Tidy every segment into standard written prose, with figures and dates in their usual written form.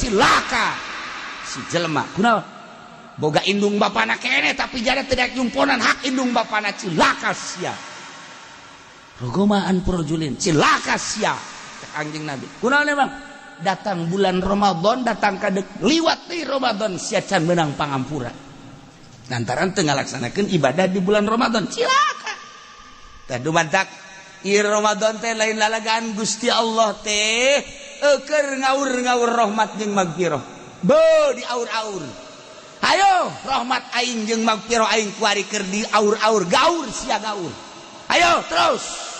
Cilaka si jelema. Kunaon? Boga indung bapana keneh, tapi jada tidak nyumponan hak indung bapana. Cilaka sia. Rogoma anfu rajulin, cilaka sia. Cek Kangjeng Nabi, kunaon emang? Datang bulan Ramadan, datang ka liwat di Ramadan, sia can menang pangampura lantaran teu ngalaksanakeun ibadah di bulan Ramadan. Cilaka. Tah, dumantak ieu Ramadan teh lain lalagaan. Gusti Allah teh keur ngaur-ngaur rahmat jeung magfirah, be diaur-aur. Ayo, rahmat aing jeung magfirah aing kuari keur diaur-aur, gaur sia, gaur, ayo terus.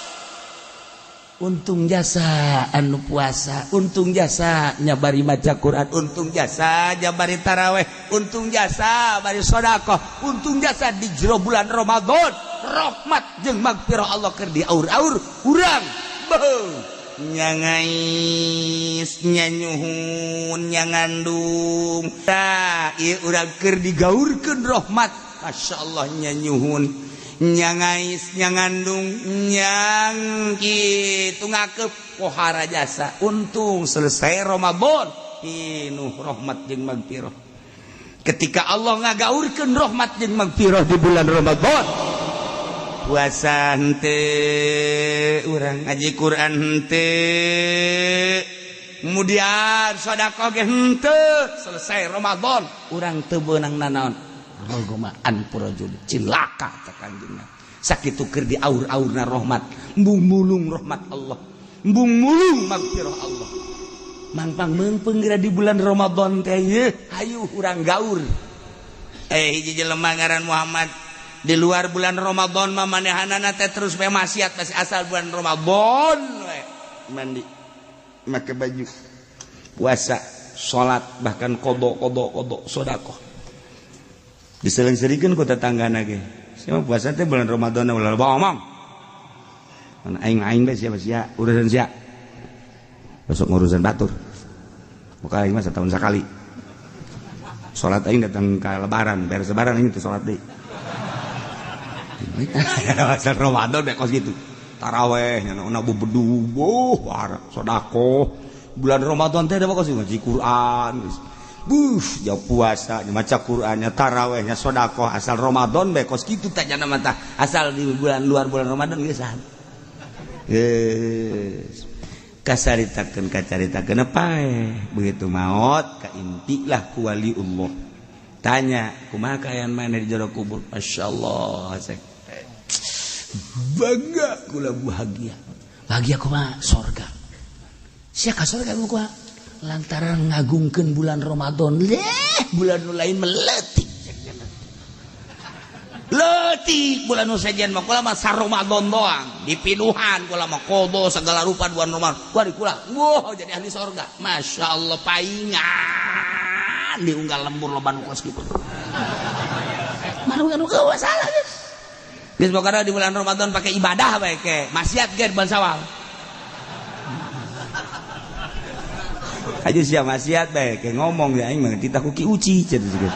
Untung jasa anu puasa, untung jasa nyabari maca Quran, untung jasa jabari taraweh, untung jasa bari sodakoh, untung jasa di jero bulan Ramadan rahmat jeung magfirah Allah keur diaur-aur. Urang beuh nyangais, nyanyuhun, nyangandung. Tah, ieu urang keur digaurkeun rahmat. Masya Allah, nyanyuhun, nyangais, nyangandung, nyang kitu ngakep pohara jasa. Untung selesai Ramadan pinuh rahmat jeung magfirah. Ketika Allah ngagaurkeun rahmat jeung magfirah di bulan Ramadan, puasa henteu urang, ngaji Quran henteu, kemudian sedekah ge henteu, selesai Ramadan urang teu beunang nanaon. Rogoma anfu rajul, cilaka cek Kanjeng. Sakitu keur diaur-aurna rahmat, embung mulung rahmat Allah, embung mulung magfirah Allah. Mangpang meungpeung geura di bulan Ramadan teh ye, hayu urang gaur. Hiji jelema ngaran Muhammad, di luar bulan Ramadan mah manehanana teh terus bae maksiat, masih asal bulan Ramadan we mandi, make baju puasa, salat, bahkan qodho, qodho, qodho, sedekah. Diseling-selingkeun ku tetanggana ge, siapa puasa teh bulan Ramadan ulah loba omong. Mana aing, aing bae, siapa sia, urusan sia, besok ngurusan batur. Buka aing mah setahun sekali salat, aing datang ke Lebaran, beres Lebaran aing teh salat deui. Asal Ramadan deh kos gitu, taraweh nya na bebedu, oh, sedekah bulan Ramadan teh ada kos ngaji Quran geus. Buh, jauh puasa, maca Qurannya, tarawehnya, sodakoh, asal Ramadan bae kos kitu tah jana mata. Asal di bulan luar bulan Ramadan geus. Geus. Kasaritakeun, kacaritakeun paeh. Begitu maot kaintilah ku waliullah. Tanya, kumaha kaayaan maneh di jero kubur? Masya Allah, cek. Bangga kula, bahagia. Bahagia kumaha? Sorga. Sia ka sorga kumaha? Lantaran ngagungkeun bulan Ramadan. Leh, bulan nu lain meletik. Letik bulan nu sejen mah kula mah Ramadan doang. Dipinuhan kula mah qodho segala rupa bulan Ramadan. Kuari kula, wah, jadi ahli sorga. Masya Allah, paingan di unggal lembur loba nu kos kitu. Maru anu salah geus. Geus pokokna di bulan Ramadan pakai ibadah bae ke. Maksiat ge bulan Sawal. Aja sia maksiat bae ke ngomong ya, aing mah titah ku Ki Uci cenah gitu.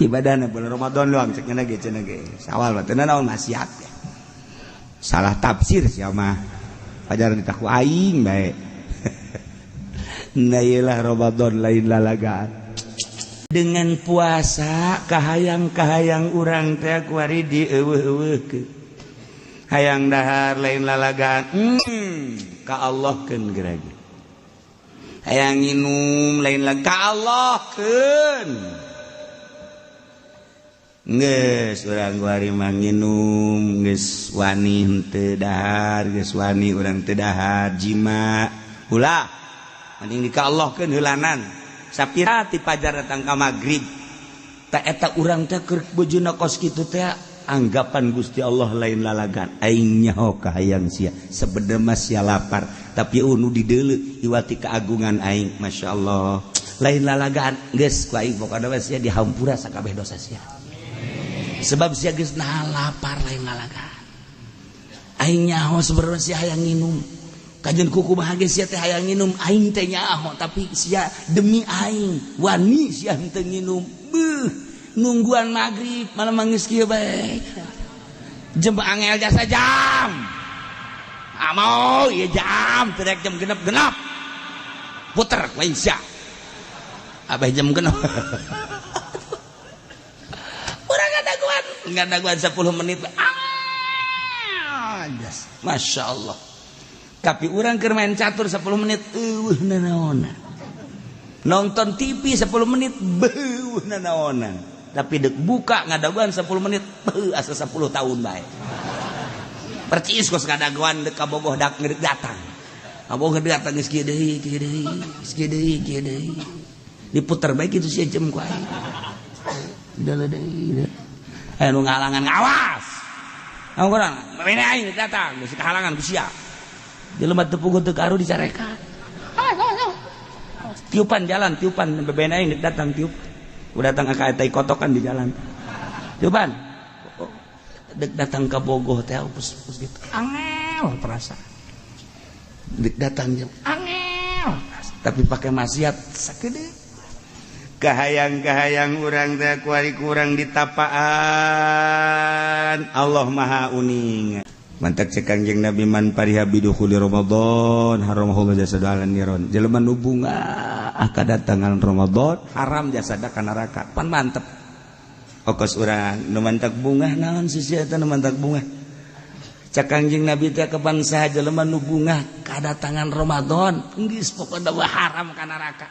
Ibadahna bulan Ramadan doang cek nya ge, cenah ge. Sawal mah teu naon maksiat. Salah tafsir sia mah. Pajar ditah ku aing bae. Nah, iyalah Ramadan lain lalagaan. Dengan puasa kahayang-kahayang urang teh kuari dieuweuh-euweuhkeun. Hayang dahar lain lalagaan. Ka Allah keun gerage. Hayang nginum lain lagi ka Allah keun. Geus urang kuari mah nginum geus wani henteu dahar, geus wani urang teu dahar, jima. Ulah mending di ka Allah keun heulanan. Sapira ti pajar datang ka magrib. Ta eta urang teh keur bojona kos kitu teh anggapan Gusti Allah lain lalagan. Aing nyaho kahayang sia, sebenarnya mah sia lapar, tapi unu dideuleu iwati keagungan aing. Masya Allah, lain lalagaan. Geus ku aing pokona mah sia dihampura sakabeh dosa sia, sebab sia geus nahan lapar lain lalagaan. Aing nyaho sebenarnya sia hayang nginum, kajian kuku bahagia sia teh hayang nginum, aing teh nyaho, tapi sia demi aing wani sia henteu nginum. Beuh, nungguan maghrib malah mangis kieu bae. Jam angel jasa jam. Amo ieu jam teu jam genep-genep. Puter lain sia. Abah jam kena. Urang ngadaguan 10 menit. Ah, Masya Allah. Tapi urang keur main catur 10 menit eueuh nanaonan. Nonton TV 10 menit beuh nanaonan. Tapi dek buka ngadaguan 10 menit beuh asa 10 tahun bae. Percis kos ngadaguan dek ka Bogoh dak ngedek datang. Kabogoh datang geus kieu deui, kieu deui, geus kieu deui, kieu deui. Diputer bae kitu sia jam ku aing. Deuleu deui. Aya nu ngahalangan ngawas. Anu kurang, bene aing datang geus kahalangan ku sia. Jelema teu puguh teu karu dicarekan. Tiupan jalan, tiupan bebene aing datang tiup. Udah datang ka tai kotokan di jalan. Tiupan. Dek datang ka Bogoh teh pus gitu. Angel perasaan. Dek datang jam angel. Tapi pakai maksiat sakedeung. Kahayang-kahayang urang teh kuari kurang ditapaan. Allah Maha uning. Mantak cek Kangjeng Nabi man pariha bidukhuli Ramadan haramahullah jasada ala niron. Jelema nu bungah kadatangan Ramadan haram jasada ka neraka. Pan mantep. Okos urang nu mantak bungah naon sih eta nu mantak bungah. Cek Kangjeng Nabi teh kapan saha jelema nu bungah kadatangan Ramadan geus pokona haram ka neraka.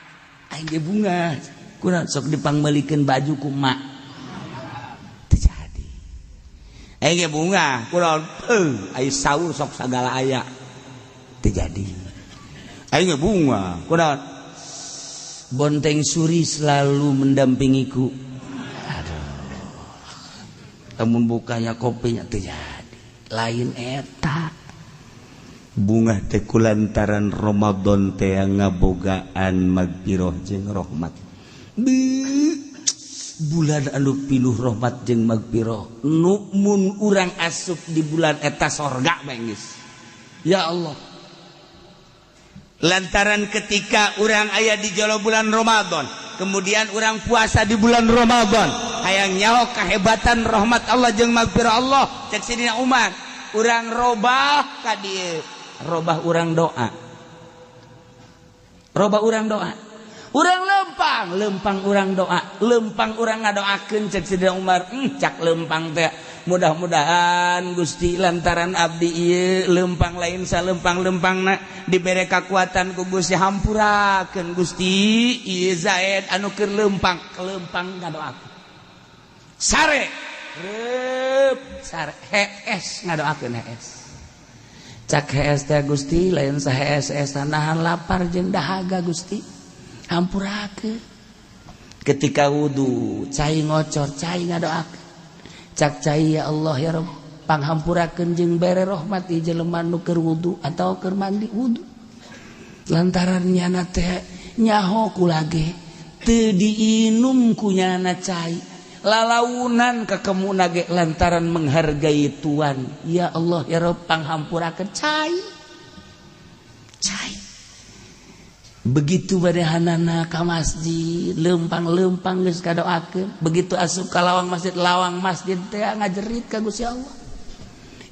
Aing ge bungah. Kunaon sok dipangmeulikeun baju ku mak. Aing ge bungah kunaon ai saur sok sagala aya teu jadi. Aing ge bungah kunaon bonteng suri selalu mendampingiku. Aduh. Lamun bukanya kopinya teu jadi. Lain eta. Bungah teh kulantaran Ramadan teh ngabogaan magfirah jeung rahmat. Bulan anu pinuh rahmat jeung magfirah nu mun urang asup di bulan eta sorga bae geus. Ya Allah. Lantaran ketika urang aya di jolo bulan Ramadan, kemudian urang puasa di bulan Ramadan, hayang nyaho kehebatan rahmat Allah jeung magfirah Allah, cek Sidina Umar, urang robah ka dieu, robah urang doa. Robah urang doa. Urang lempang, lempang urang doa, lempang urang ngadoakeun cek Sidina Umar, cak lempang teh mudah-mudahan Gusti lantaran abdi ieu lempang lain salempang-lempangna dibere kakuatan ku Gusti hampurakeun Gusti ieu Zaid anu keur lempang, lempang ngadoakeun. Sare reup sare hees ngadoakeun hees. Cak hees teh Gusti lain sahees-hees nahan lapar jeung dahaga Gusti. Hampurakeun. Ketika wudu cai ngocor cai ngadoakeun. Cak cai ya Allah ya Rabb panghampurakeun jeung bere rahmat ieu jelema nu keur wudu atawa keur mandi wudu. Lantaran nyana teh nyaho kula ge teu diinum ku nyana cai lalaunan kakemuna ge lantaran menghargai tuan. Ya Allah ya Rabb panghampurakeun cai. Cai. Begitu badehanana ka masjid, lempang-lempang geus kadoakeun. Begitu asup ka lawang masjid teh ngajerit ka Gusti Allah.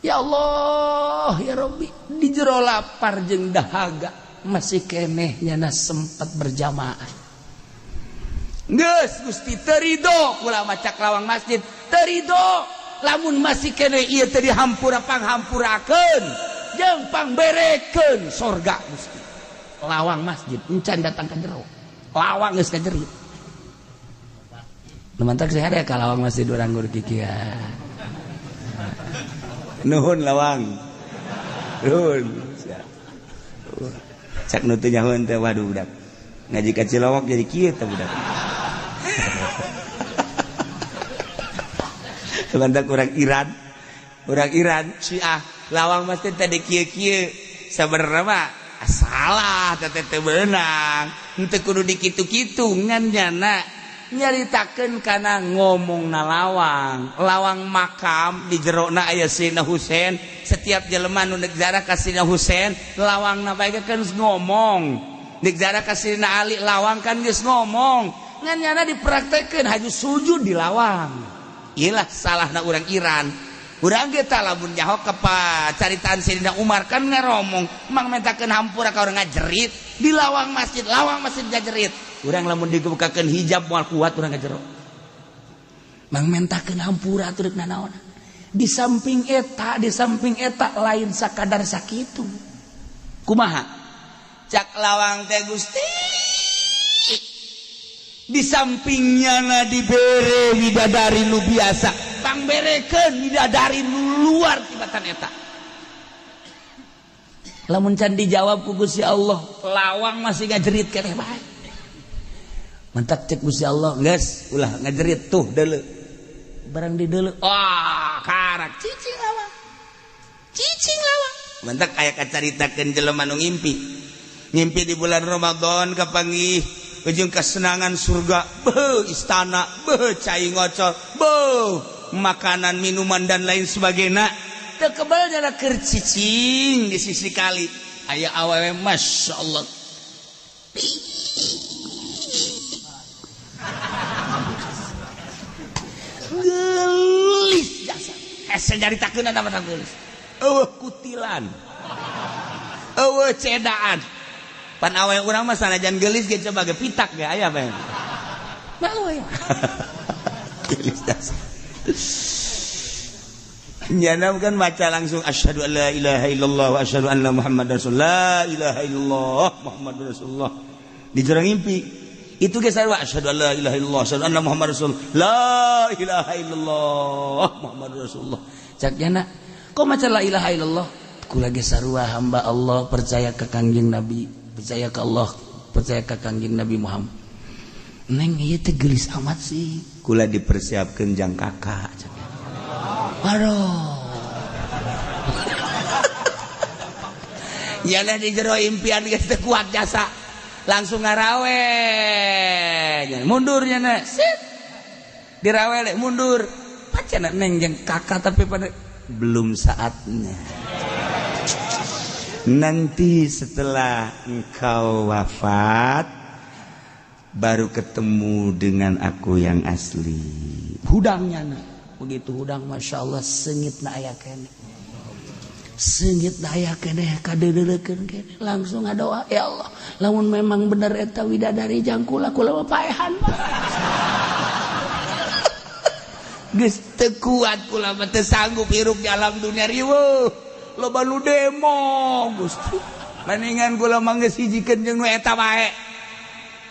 Ya Allah, ya Rabbi, di jero lapar jeung dahaga masih keneh nyana sempat berjamaah. Geus Gusti teu ridho kula maca lawang masjid, teu ridho lamun masih keneh ieu teh dihampura panghampurakeun jeung pangberekeun sorga Gusti. Lawang masjid encan datang ka jero. Lawang geus kajerit. Nu mantak sih ada ka lawang masjid urang gur kikieu. Nuhun lawang. Nuhun. Cak nu teu nyahoeun teh waduh budak. Ngaji ka Cilowok jadi kieu teh budak. Mantak urang Iran Syiah lawang masjid teh di kieu-kieu sabenerna mah salah teh teh beunang henteu kudu dikitu-kitu ngan nyana nyaritakeun kana ngomongna lawang lawang makam di jerona aya Sayyidina Husain setiap jelema nu neuk ziarah ka Sayyidina Husain lawangna bae kan geus ngomong neuk ziarah ka Sayyidina Ali lawang kan geus ngomong ngan nyana dipraktekeun haju sujud di lawang. Iyalah salahna urang Iran. Urang ge tah lamun nyaho ka caritaan Sayyidina Umar kan ngaromong mang mentakeun hampura ka urang ngajerit di lawang masjid ngajerit. Urang lamun dibukakeun hijab moal kuat urang ngajero. Mang mentakeun hampura atuh deuk nanaon. Di samping eta lain sakadar sakitu. Kumaha? Cak lawang teh Gusti. Di sampingnya na dibere widadari nu biasa, pangberekeun widadari nu luar tibatan eta. Lamun can dijawab ku Gusti Allah, lawang masih ngajerit keneh bae. Mentak cek Gusti Allah, geus ulah ngajerit tuh deuleu. Barang di deuleu, wah karak cicing lawang. Cicing lawang. Mentak aya kacaritakeun jelema nu ngimpi. Ngimpi di bulan Ramadan kapanggih ujung kesenangan surga, beuh istana, beuh cai ngocor, beuh makanan, minuman dan lain sebagainya. Teu kebal jana keur cicing di sisi kali. Aya awewe Masya Allah. Gelis jasa. Hese nyaritakeun mah gelis. Eueuh kutilan. Eueuh cedaan. Pan awe urang mah sanajan gelis ge coba ge pitak ge aya bae. Malu ya. Gelis jasa. Nyana kan baca langsung asyhadu an la ilaha illallah wa asyhadu anna muhammadar rasulullah, la ilaha illallah muhammadur rasulullah. Di jero ngimpi itu ge sarua asyhadu an la ilaha illallah asyhadu anna muhammadar rasulullah, la ilaha illallah muhammadur rasulullah. Cak nyana kok maca la ilaha illallah? Kula ge sarua hamba Allah, percaya ka Kangjeng Nabi, percaya ka Allah, percaya ka Kangjeng Nabi Muhammad. Neng ieu teh geulis amat sih. Kula dipersiapkeun jang kakak. Aduh. Nyana di jero impian geus teu kuat jasa. Langsung ngarawe. Mundur nyana. Sit. Dirawele mundur. Pacana neng jeung kakak tapi pada belum saatnya. Nanti setelah engkau wafat baru ketemu dengan aku yang asli. Hudangnya nah. Begitu hudang Masya Allah sengit na aya keneh. Sengit na aya keneh kadeuleukeun keneh. Langsung ngadoa, ya Allah, lamun memang bener eta widadari jang kula, kula mah paehan. Geus teu kuat kula mah teu sanggup hirup di alam dunia riweuh. Loba nu demo Gusti. Mendingan kula mah geus hijikeun jeung nu eta bae.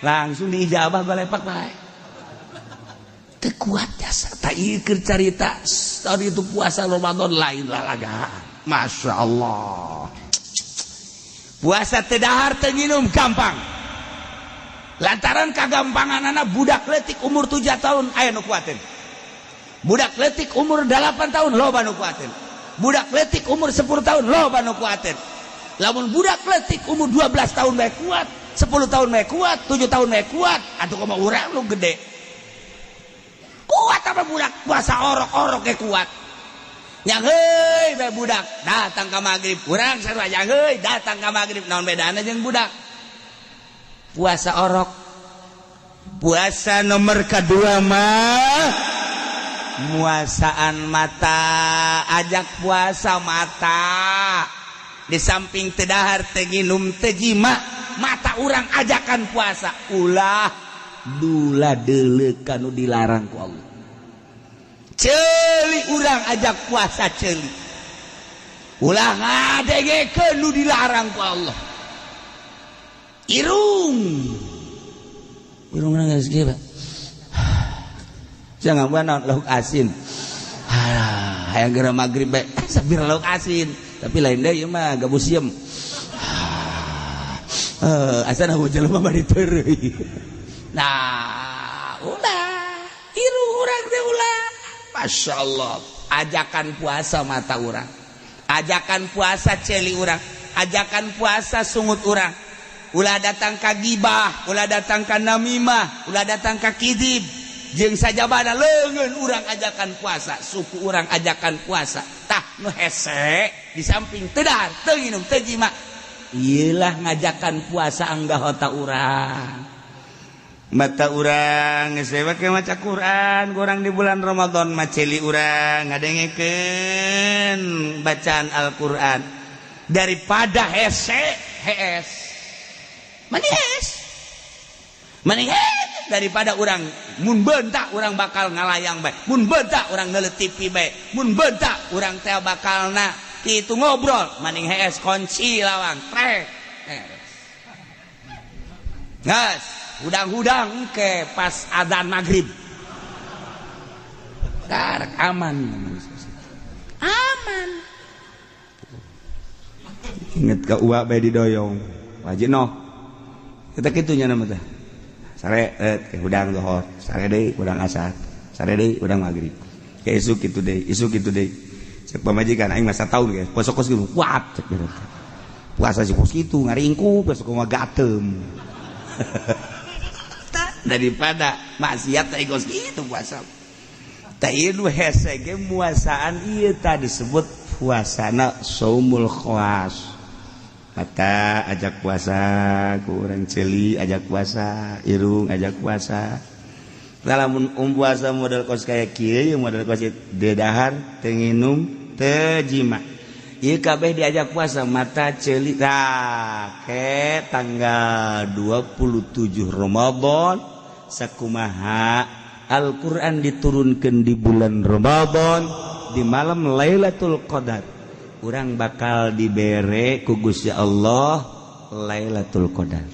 Langsung diijabah balepak bae. Teu kuat jasa. Tak ieu keur carita tadi itu puasa Ramadan lain lalagaan. Masya Allah. Puasa teu dahar teu nginum gampang. Lantaran kagampanganana budak leutik umur 7 tahun aya nu kuateun. Budak leutik umur 8 tahun loba nu kuateun. Budak leutik umur 10 tahun loba nu kuateun. Lamun budak leutik umur 12 tahun bae kuat, 10 tahun bae kuat, 7 tahun bae kuat, atuh kumaha urang nu gede. Kuat apa budak puasa orok-orok ge kuat. Yang heuy bae budak datang ka magrib, urang sarua yang heuy datang ka magrib, naon bedana jeung budak? Puasa orok. Puasa nomor kedua mah muasaan mata, ajak puasa mata. Di samping teu dahar teu nginum teu jima, mata urang ajakan puasa. Ulah dula deuleuh kanu dilarang ku Allah. Ceuli urang ajak puasa ceuli. Ulah ngadengekeun nu dilarang ku Allah. Irung. Irung geus kieu, Pak. Jangan buat lauk asin. Hayang geura magrib bae sabir lauk asin, tapi lain deui ieu mah gabus sieum. Asana jelema bari teureui. Nah, ulah irung urang teh ulah. Masya Allah, ajakan puasa mata urang, ajakan puasa celi urang, ajakan puasa sungut urang. Ulah datang ka gibah, ulah datang ka namimah, ulah datang ka kidib. Jeung sajabana leungeun urang ajakan puasa, suku urang ajakan puasa. Tah nu hese di samping teu dahar, teu nginum, teu jima. Ieulah ngajakan puasa anggahota urang. Mata urang geus we maca Quran kurang di bulan Ramadan maceli urang ngadengekeun bacaan Al-Qur'an daripada hese hees. Manis. Manis daripada urang mun bentak urang bakal ngalayang bae, mun bentak urang neuleut TV bae, mun bentak urang teh bakalna kitu ngobrol, maning hees kunci lawang trek. Gas, hudang-hudang ke pas adzan maghrib. Tarak aman. Aman. Inget ka uak bae didoyong. Wajib noh. Kita kitunya nama teh. Sare ke hudang zuhur, sare deui hudang asar, sare deui hudang maghrib. Ke isuk kitu deui, isuk kitu deui. Cek pamajikan aing mah sataun ge, puasa kos kitu kuat cek gitu. Puasa sih kos kitu ngaringkuk besok mah gatem. Daripada maksiat teh kos kitu puasa. Tah ieu nu hese ge muasaan ieu tah disebut puasana saumul khawas. Mata ajak puasa ku urang ceuli ajak puasa, irung ajak puasa. Lamun puasa model kos kaya kieu model kos teu dahar, teu nginum, teu jima. Ieu kabeh diajak puasa mata ceuli tah ke tanggal 27 Ramadan sakumaha Al-Qur'an diturunkeun di bulan Ramadan di malam Lailatul Qadar. Urang bakal dibere ku Gusti Allah Lailatul Qadar.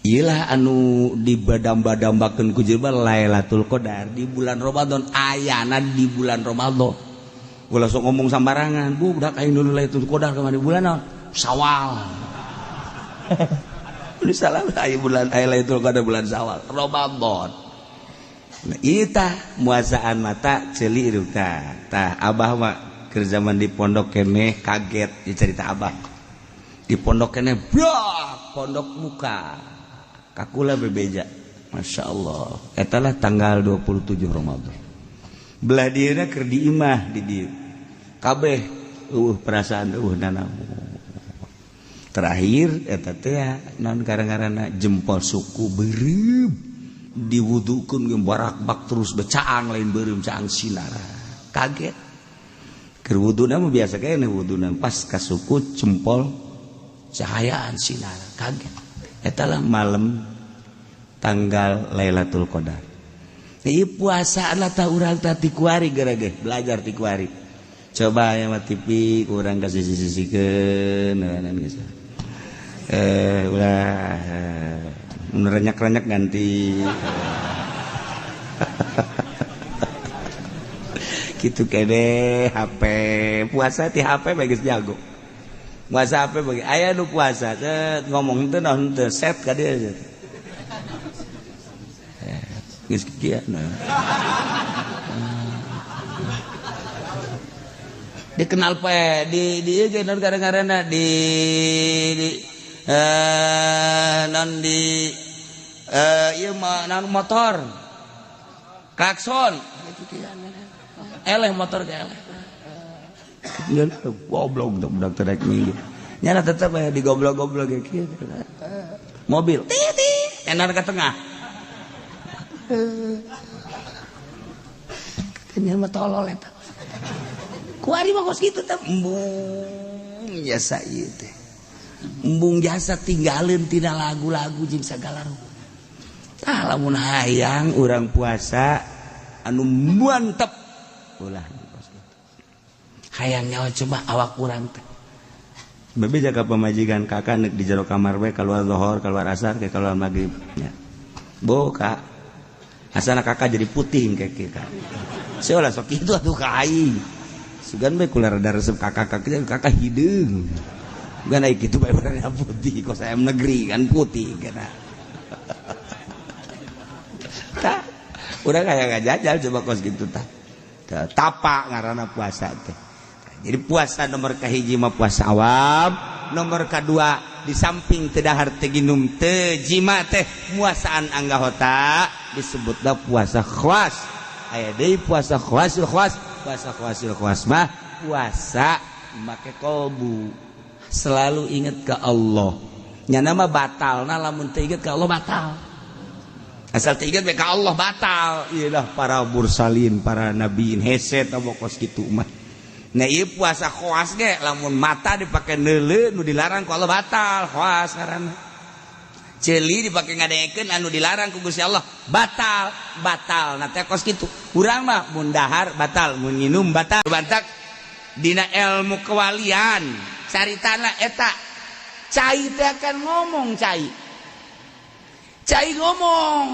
Iyalah anu dibadamba-dambakeun ku jelema Lailatul Qadar di bulan Ramadan, ayana di bulan Ramadan. Ulah sok ngomong sambarangan, bu udah aing dulu Lailatul Qadar kamari bulan naon? Syawal. Udah salah aya bulan aya Lailatul Qadar bulan Syawal, Ramadan. Nah, ieu tah muasaan mata ceuli hirup tah. Tah abah mah keur zaman di pondok keneh kaget dicerita abah. Di pondok keneh brak pondok muka. Kakula bebeja. Masya Allah. Eta lah tanggal 27 Ramadan. Belah dieuna keur di imah di dieu. Kabeh eueuh perasaan eueuh nanaon. Terakhir eta teh naon gara-garana jempol suku beureum diwudukeun ge barakbak terus becaang lain beureum caang sinara. Kaget. Keur wuduna mah biasa kene wuduna pas ka suku jempol cahayaan sinar kaget. Eta lah malam tanggal Lailatul Qadar. Ieu puasa lah tah urang tah ti kuari geura ge belajar ti kuari. Coba aya mah TV urang ka sisi-sisikeun geus. Ulah mun renyak-renyak ganti. Gitu kene HP puasa ti HP bae geus jago. Puasa HP bagi aya nu puasa teh ngomong teh naon teh set ka dieu. Geus kieu nah. Dikenal pe di ieu ge naon gara-garana di naon di ieu mah naon motor. Klakson. Eleh motor ke eleh. Goblok budak teh rek minggir. Nyana tetep aya digoblok-goblok ge kieu. Mobil titit enar ke tengah. Kenyal mah tolol eta. Kuari mah kos kitu teh embung jasa ieu teh. Embung jasa tinggalin tina lagu-lagu jeung sagala rupa. Tah lamun hayang urang puasa anu mantep ulah hayang nyawa coba awak urang teh. Bebe jaga pamajikan kakak nek di jero kamar we keluar zuhur, keluar asar, ke keluar maghrib nya. Bo kak. Asana kakak jadi putih kayak kita. Saya ulah sok kitu atuh ka aing. Sugan we kula rada resep kakak kakak hideung. Bukan ai kitu bae warna putih kos ayam negeri kan putih kana. Tah, urang aya ngajajal coba kos kitu tah. Tapa ngaranna puasa teh. Jadi puasa nomor kahiji mah puasa awam, nomor kedua di samping teu dahar teu ginum teu jima teh muasaan anggahota disebutna puasa khawas. Aya deui puasa khawasil khawas, puasa khawasil khawas mah puasa make kolbu. Selalu ingat ke Allah. Nyana mah batalna lamun teu inget ka Allah batal. Asal teu inget ka Allah batal. Ieu lah para mursalin, para nabiin hese tah kos kitu mah. Nah, ieu puasa khawas ge lamun mata dipake neuleu nu dilarang ku Allah batal, khawas ngaranna. Ceuli dipake ngadengekeun anu dilarang ku Gusti Allah batal, batal. Nah teh kos kitu. Urang mah mun dahar batal, mun nginum batal. Bantak dina ilmu kewalian caritana eta cai teh akan ngomong cai. Cai ngomong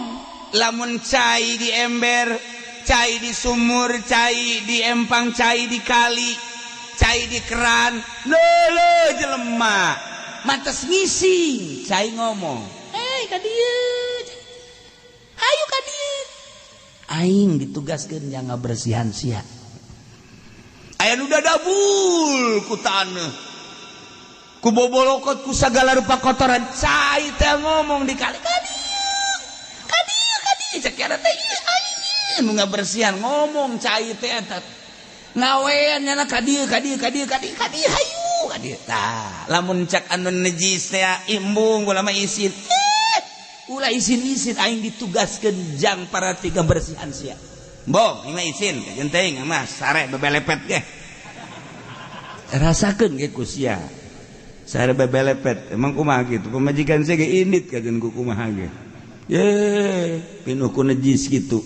lamun cai di ember, cai di sumur, cai di empang, cai di kali, cai di keran, lele jelema mantes ngising, cai ngomong, "Eh, ka dieu, hayu ka dieu, aing ditugaskeun jang ngabersihan sia." Aya nu dadabul ku taneuh, ku bobolokot, ku sagala rupa kotoran, cai teh ngomong di kali, "Ka dieu, ka dieu, ka dieu." Cek teh, "Ieu aing nu ngabersihan." Ngomong cai teh eta ngawean nyana, "Ka dieu, ka dieu, ka dieu, ka dieu, ka dieu, hayu ka dieu." Tah, lamun cak anu najis teh, "Embung, ulah mah isin." "Eh, ulah isin-isin, aing ditugaskeun jang para tiga bersihan sia." "Bong, aing mah isin kajeun teuing mah sare bebelepet ge." Rasakeun ge ku sia sare bebelepet emang kumaha gitu. Pamajikan saya ge indit kajeun ku kumaha ge ye pinuh ku najis gitu.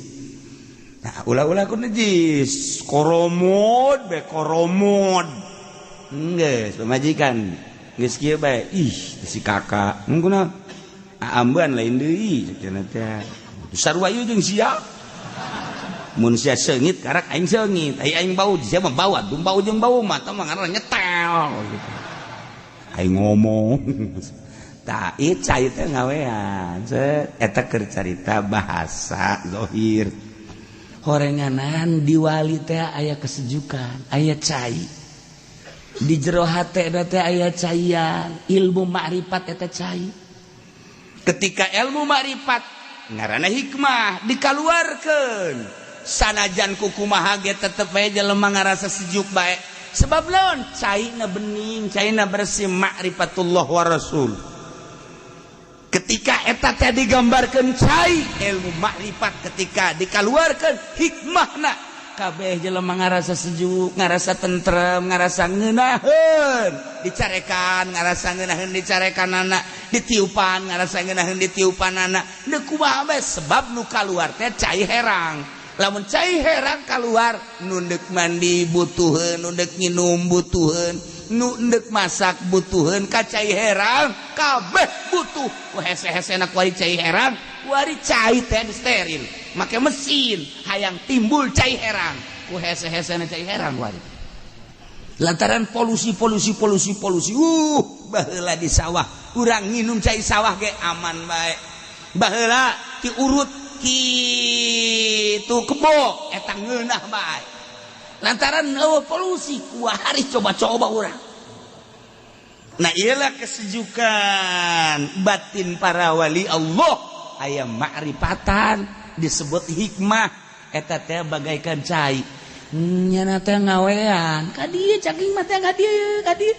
Nah, ulah-ulah ku najis, koromod be koromod. Geus pamajikan geus kieu bae, "Ih, si kakak kunaon ambean lain deui?" Cenah teh, "Sarua ieu jeung sia. Mun sia seungit karak aing seungit, ai aing bau sia mah bau atuh, bau jeung bau mah tah mah ngaranna nyetel gitu." Aing ngomong tah, ieu cai teh ngawean. Set eta keur carita bahasa zahir. Horenganan di wali teh aya kesejukan, aya cai di jero hate teh, aya caian ilmu makrifat. Eta cai ketika ilmu makrifat ngaranna hikmah dikaluarkeun, sanajan kukumaha ge tetep bae jelema ngarasa sejuk bae. Sebab naon? Caina bening, caina bersih, makrifatullah wa rasul. Ketika eta teh digambarkeun cai ilmu makrifat, ketika dikaluarkeun hikmahna, kabeh jelema ngarasa sejuk, ngarasa tentrem, ngarasa ngeunaheun dicarekan, ngarasa ngeunaheun dicarekan anak, ditiupan ngarasa ngeunaheun ditiupan anak. Deuk kumaha bae, sebab nu kaluar teh cai herang. Lamun cai herang keluar, nu ndek mandi butuheun, nu ndek nginum butuheun, nu ndek masak butuheun ka cai herang, kabeh butuh. Hese-hesena kuari cai herang, kuari cai teh steril make mesin, hayang timbul cai herang ku hese-hesena cai herang kuari, lantaran polusi, polusi, polusi, polusi. Baheula di sawah urang nginum cai sawah ge aman bae. Baheula diurut kitu kebo eta ngeunah bae, lantaran eueuh polusi. Kuari coba-coba urang. Nah, iyalah kesejukan batin para wali Allah, aya makrifatan disebut hikmah. Eta teh bagaikan cai, nyana teh ngawean, "Ka dieu, caging mah teh, ka dieu, ka dieu,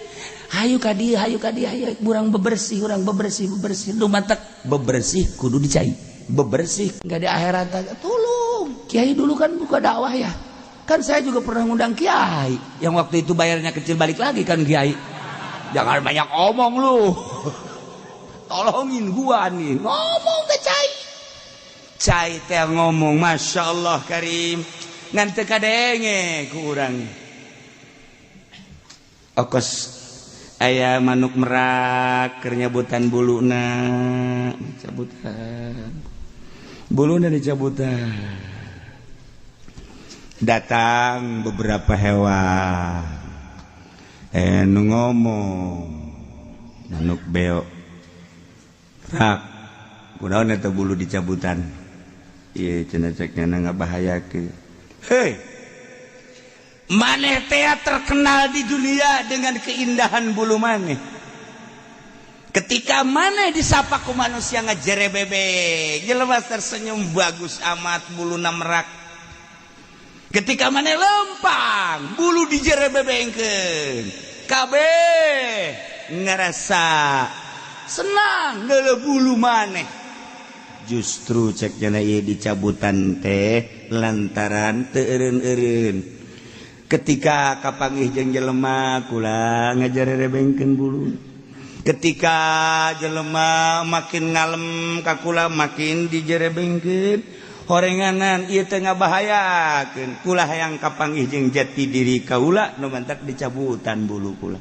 hayu ka dieu, hayu ka dieu, hayu urang bebersih, urang bebersih, bebersih." Lu matak bebersih kudu dicai bebersih. Nggak di akhirat tolong kiai. Dulu kan buka dakwah ya kan, saya juga pernah ngundang kiai yang waktu itu bayarnya kecil, balik lagi kan. "Kiai, jangan banyak omong lu, tolongin gua nih." Ngomong ke cai, cai teh ngomong, "Masya Allah Karim," ngan teu kadenge ku urang. Okos aya manuk merak keur nyabutan buluna, cabutan buluna, dicabutan. Datang beberapa hewan, nu ngomong manuk beo, "Rak, kunaon eta bulu dicabutan?" "Ieu," cenah, "cek nyana ngabahayakeun." "Hei, maneh teh terkenal di dunia dengan keindahan bulu maneh. Ketika maneh disapa ku manusia ngajere bebek, jelema tersenyum, bagus amat buluna merak. Ketika maneh lempang, bulu dijere bebengkeun, kabeh ngerasa senang ngeuleuh bulu maneh. Justru cek nyana ieu dicabutan teh lantaran teu eureun-eureun. Ketika kapanggih jeung jelema kula ngajarerebengkeun bulu. Ketika jelema makin ngalem ka kula makin dijerebengkeun. Horenganan ieu teh ngabahayakeun. Kula hayang kapanggih jeung jati diri kaula nu mantak dicabutan bulu kula.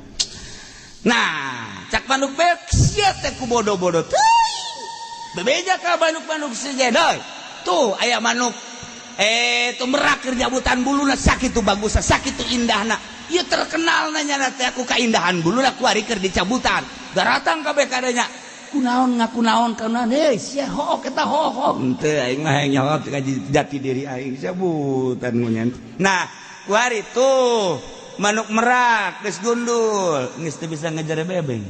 Nah, cak manuk beok sia teh ku bodoh-bodoh teuing. Bebeja ka manuk-manuk sejedoy. Tuh aya manuk tuh merak keur nyabutan buluna sakitu bagusna, sakitu indahna. Ieu terkenal nanya teh aku kaindahan buluna kuari keur dicabutan. Daratang kabeh kadanya. Kunaon ngaku naon kunaon heuh sia hook eta hook. Henteu aing mah hayang nyaho ka jati diri aing cabutan ngunyan. Nah, kuari tuh manuk merak geus gundul, geus teu bisa ngajar bebeng.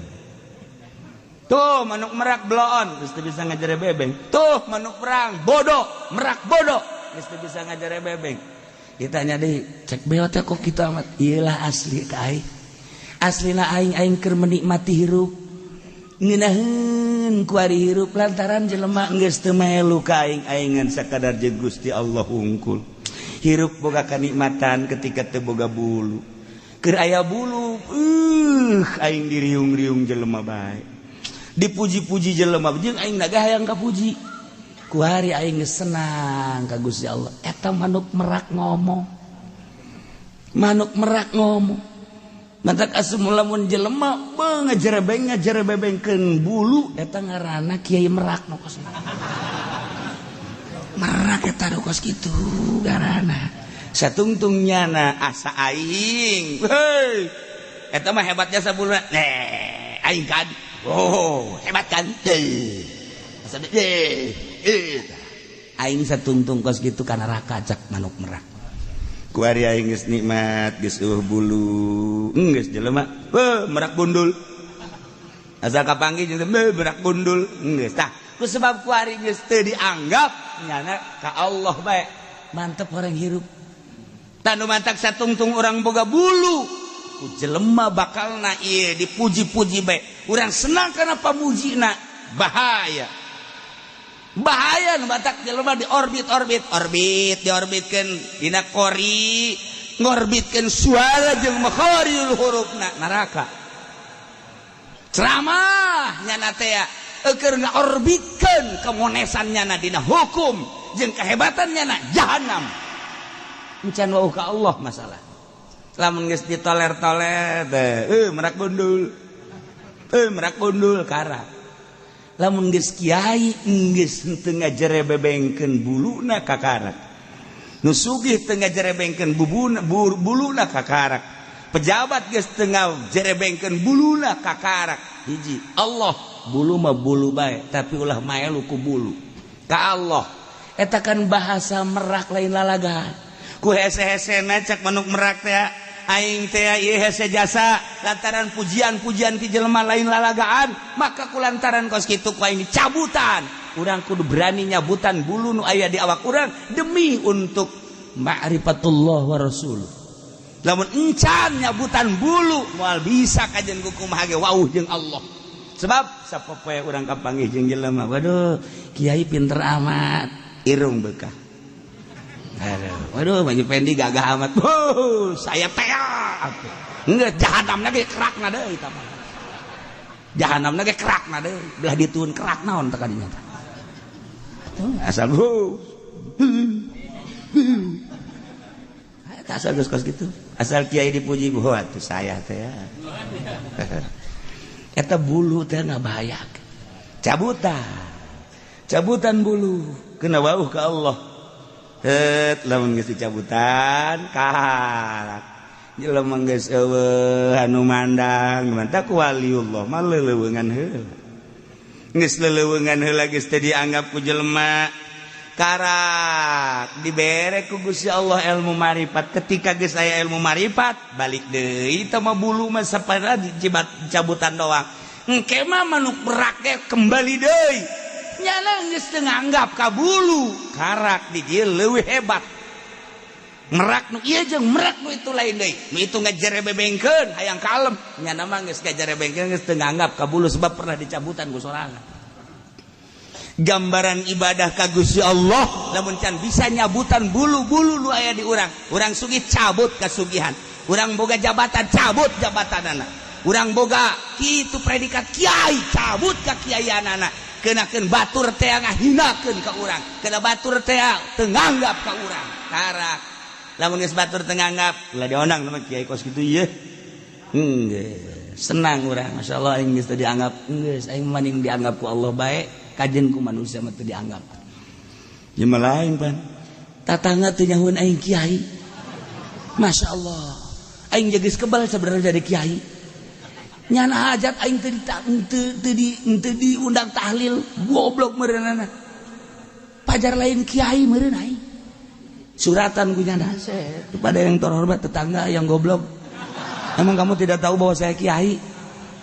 Tuh manuk merak bloon, geus teu bisa ngajar bebeng. Tuh manuk perang bodoh, merak bodoh, geus teu bisa ngajar bebeng. Ditanya deui, cek beo teh kok kitu amat? Iyalah asli ka aing. Aslina aing aing keur menikmati hirup. Ngeunaheun ku ari hirup lantaran jelema geus teu melu ka aing, aing ngan sakadar jeung Gusti Allah hungkul. Hirup boga kanikmatan ketika teu boga bulu. Keur aya bulu, aing diriung-riung jelema bae. Dipuji-puji jelema jeung aing naga hayang kapuji. Ku hari aing geus senang ka Gusti Allah. Eta manuk merak ngomong. Manuk merak ngomong. Mantak asup lamun jelema beuh ngajerebeng ngajerebengkeun bulu eta ngaranna kiai merak nu kos. Merak eta nu kos kitu ngaranna. Satungtung nyana asa aing. Heuy. Eta mah hebatnya sabuluna. Aing kan. Oh, hebat kan? Asa aing satungtung kos gitu ka neraka cak manuk merak. Ku ari aing geus nikmat geus eueuh bulu. Geus jelema, heuh merak gundul. Asa kapanggih jeung merak gundul. Geus tah, ku sebab ku ari geus teu dianggap nyana ka Allah bae. Mantep orang hirup. Tah nu mantak satungtung urang boga bulu. Ku jelema bakalna ieu dipuji-puji bae. Urang senang kana pamujina, bahaya. Bahaya nu batak jelema di orbit-orbit, orbit diorbitkeun dina kori, ngorbitkeun suara jeung makharijul hurufna neraka. Ceramah nyana teh keur ngaorbitkeun kemonesan nyana dina hukum jeung kehebatan nyana jahanam. Encan wauh ka Allah masalah. Lamun geus ditoler-toler teh, merak gundul. Merak gundul karak. Lamun geus kiai geus henteu ngajerebengkeun buluna kakarak. Nu sugih teu ngajerebengkeun buluna kakarak. Pejabat geus teu ngajerebengkeun buluna kakarak. Hiji, Allah bulu mah bulu bae tapi ulah maelu ku bulu. Ka Allah eta kan bahasa merak lain lalagan. Ku hese-hesena cak manuk merak teh aing teh ieu hese jasa lantaran pujian-pujian ti jelema lain lalagaan, maka ku lantaran kos kitu ku aing dicabutan. Urang kudu berani nyabutan bulu nu aya di awak urang demi untuk ma'rifatullah wa rasul. Lamun encan nyabutan bulu moal bisa kajen kumaha ge wauh jeung Allah. Sebab sapopoe urang kapanggih jeung jelema, waduh kiai pinter amat, irung beukah. Aduh, waduh baju Fendi gagah amat. Wuh, saya tea. Enggak jahanamna ge kerakna deui eta mah. Jahanamna ge kerakna deui, belah dituun kerak naon teh kadinya teh. Asal wuh. Asal geus kos kitu. Asal kiai dipuji, wah atuh saya teh. Eta bulu teh ngabahayakeun. Cabutan. Cabutan bulu kena wauh ka Allah. Het lamun geus dicabutan karak jelema geus eueuh anu mandang mantak waliullah mah leuleungan heula. Geus leuleungan heula geus teu dianggap ku jelema karak dibere ku Gusti Allah ilmu marifat. Ketika geus aya ilmu marifat balik deui teh mah bulu mah sapara dicabutan doang. Engke mah manuk berak ge kembali deui. Nyana geus teu nganggap ka bulu karak di dieu leuwih hebat. Merak nu ieu jeung merak nu itu lain deui. Nu itu ngajerebengkeun hayang kalem. Nyana mah geus ngajerebengkeun geus teu nganggap ka bulu sebab pernah dicabutan ku sorangan. Gambaran ibadah ka Gusti Allah lamun can bisa nyabutan bulu-bulu nu aya di urang. Urang sugih cabut kasugihan, urang boga jabatan cabut jabatanana, urang boga kitu predikat kiai cabut ka kiaianana. Kenakeun batur teh ngahinakeun ka urang, kena batur teh teu nganggap ka urang. Karak lamun geus batur teu nganggap ulah diondang sama kiai kos kitu ieu. Senang urang, masyaallah aing geus teu dianggap, geus aing mending dianggap ku Allah bae, kajen ku manusia mah teu dianggap. Ieu mah lain pan. Tatangga teu nyahueun aing kiai. Masyaallah. Aing geus kebal sebenarnya jadi kiai. Nyana hajat aing teu diundang tahlil, goblok meureunana. Pajar lain kiai meureun aing. Suratan ku nyana kepada yang terhormat tetangga yang goblok. Emang kamu tidak tahu bahwa saya kiai?